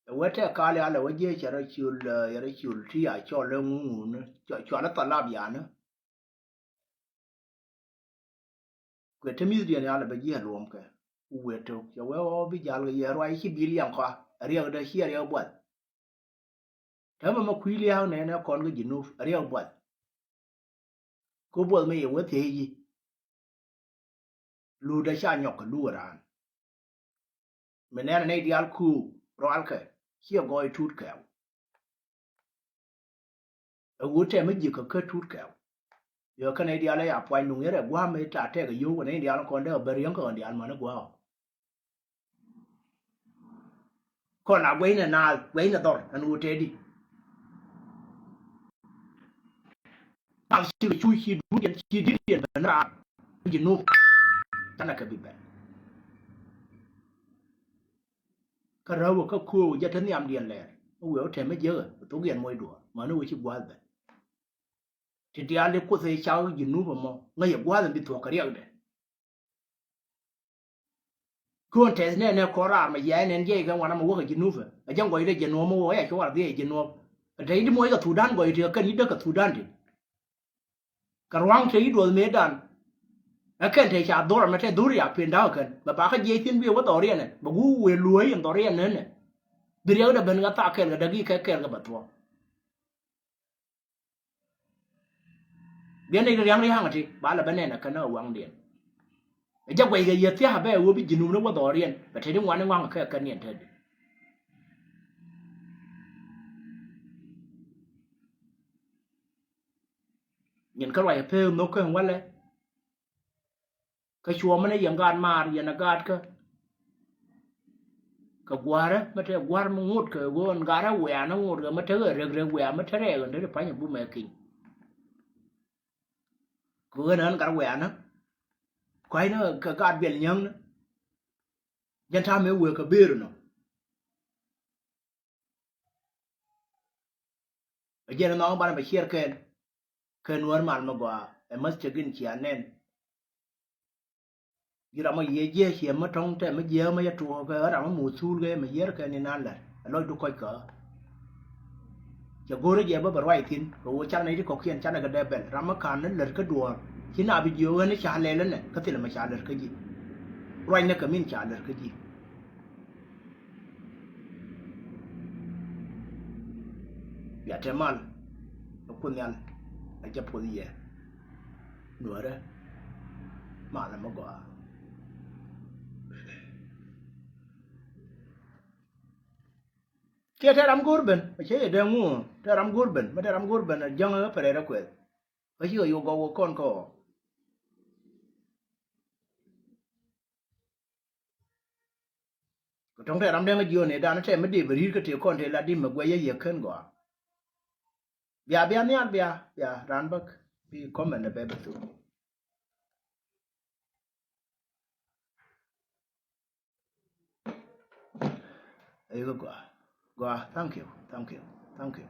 Ɛ wee tɛk kal ya lɛ wä jiɛ cɛ rɔ ciöl ɛ yɛ rɔ ciöl ti a cɔl ɛ ŋuŋun cɔl ɛ thalap yanä. Kuɛ te mi̱thdiɛn ya lɛ bɛ jiɛ luɔm kɛ ku wee tok cɛ wee ɣɔɔ bi jal kɛ yɛ ruac ci bil yam kɔa ɛ riɛk dee ci ɛ riɛk buath. Täämɛ mɛ kui̱ lia̱a̱k nɛɛnɛ kɔn kä ji̱ nup ɛ riɛk buath. Kä buɔth mi yɛ wä thiec ji̱. Luutdä ca nyɔk kɛ luuk raan. Mi nɛn nɛy diaal kuuk rualkɛ ciɛ gɔɔy tuut kɛɛw. Ɛ ɣöö tɛmɛ ji̱ kɛ kä tuut kɛɛw. Yɔ kɛ nɛy diaal ɛ ya puany nuŋ yɛrɛ gua̱a̱m mi ta tɛk ɛ yio̱w kɛ nɛy diaal kɔn dee ɛ bär yäŋ kɛ ɣän diaal mani gua̱a̱ ɔ. Kɔn a guɛcnɛ naath guɛcnɛ dhɔr ɛn ɣöö tɛɛdi. Path ci cu ci duut yɛn ci di̱t yɛn ben raar ji̱ nup. Canɛ kɛ bi bɛl. Kä räwä kä kööwä jɛ te nhiamdiɛn lɛɛr mi wëë wä tɛmɛ jiäkä bɛ thok yɛn muɔc duɔ̱ɔ̱r mäni wä ci gua̱a̱th bɛ. Ti diaal i̱ Kuoth ëë cak Jinub ɛmɔ ŋäc ɛ gua̱a̱th in bi thuɔ̱k kɛ riɛkdɛ. Köön tɛth nɛn ɛ kɔn raar mɛ yɛɛy nɛn jiɛc kɛ ŋuan amɛ wäkɛ Jinub ɛ jɛ ŋuɔcdɛ Jinub mɛ wä ɛ cuɔr dhiec Jinub. Ɛ te i̱ di muɔc kɛ Thudan gɔy ti kɛ kɛn i̱ däk kɛ Thudan ti. Kɛ ruaŋ te i̱ duɔth mëëdan. Ɛ kɛn te ca dhor amɛ te dhor ya pen da̱k kɛn bɛ bakä jiɛc thi̱n bi wä dhɔriɛn ɛ bɛ guuk wëë luɔ̱ɔ̱c in dhɔriɛn nɛn ɛ. Bi riɛkdɛ ben kɛ thaak kɛl kɛ däk i̱ kɛ kɛl kɛ bɛ thuɔ̱k. Biɛn ni ria̱ŋ ria̱ŋ ti ba lɛ bä nɛn ɛ kän ɛ waŋdiɛn. Ɛ jɛ guɛc kɛ yɛ thia̱a̱ bɛ ɛ wä bi Jinub ni wä dhɔriɛn bɛ te di ŋuan ni ŋuaŋ kɛ kän niɛn te di. Nyin kä ruac ɛ pek nhok kä walɛ. Kä cuɔmä ni yɛn gaat maar yɛn a gaat kä. Kɛ gua̱a̱rä mä te gua̱a̱r mä ŋot kɛ ɣöö ɛn gaat rɛ wiaa ni ŋot kɛ mä te ɣä rek rek wiaa mä te rɛɛk ɛn te ri pa̱ny ɛ bumɛ kiny. Kɛ ɣöö ɛn ɣän gat wiaa ni kua̱cnä kɛ gaat biɛl nyäŋnä. Jɛn ta̱a̱ mëë wëë kɛ bëër nɔ. Ɛ jɛn nhɔk banɛ bɛ ciɛɛr kɛn. Kɛ Nuäär mal mi gɔaa ɛ mäth cɛ gin cia nɛn. Ji̱ ram mi yiëë jiɛc ciɛ mi tɔ̱ŋ tɛ mi jiääk mi yɛ tuɔɔk kɛ ram mi muth thul kɛ mi yiër kɛ ni nan lɛr ɛ lɔcdu kɔc kä. Cɛ go̱o̱rä jɛ bä bɛ ruac thi̱n kɛ ɣöö cak nɛy ti kɔ̱kiɛn canɛ kɛ dee bɛl ram mi ka̱n ni lät kä duɔ̱ɔ̱r ci na bi jiök ɣän ni ca lɛl ɛnɛ kä thilɛ mi ca lät kä ji̱. Ruacnɛ kɛ min ca lät kä ji̱. Bia te mal ɛ Kuoth Nhial ɛ jɛ puɔth yɛ. Nuäärä mal ɛmɛ gɔaa. Kiɛ te ram go̱o̱r ben ɛ cɛ yɛ dee ŋuɔ te ram go̱o̱r ben mɛ te ram go̱o̱r ben ɛ jäŋ ɛ pɛrɛɛr ɛ kuɛth. Kä cikɛ yo̱k gɔw wä kɔn kä ɣɔɔ. Kɛ tɔ̱ŋ tɛ ram dee ŋä jiöni dan tɛ mi dee bɛ ri̱i̱t kä tëë kɔn tëë la di̱t mɛ guɛc yɛ yɛ kän gɔaa. Bia bia nhial bia bia ran bäk bi comment ɛ bɛ bɛ thuk. Ɛ yɛ kɛ gɔaa. Gɔaa, thank you, thank you, thank you.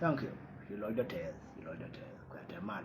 Thank you. Ci lɔcdä tɛɛth, ci lɔcdä tɛɛth. Kuɛ te mal.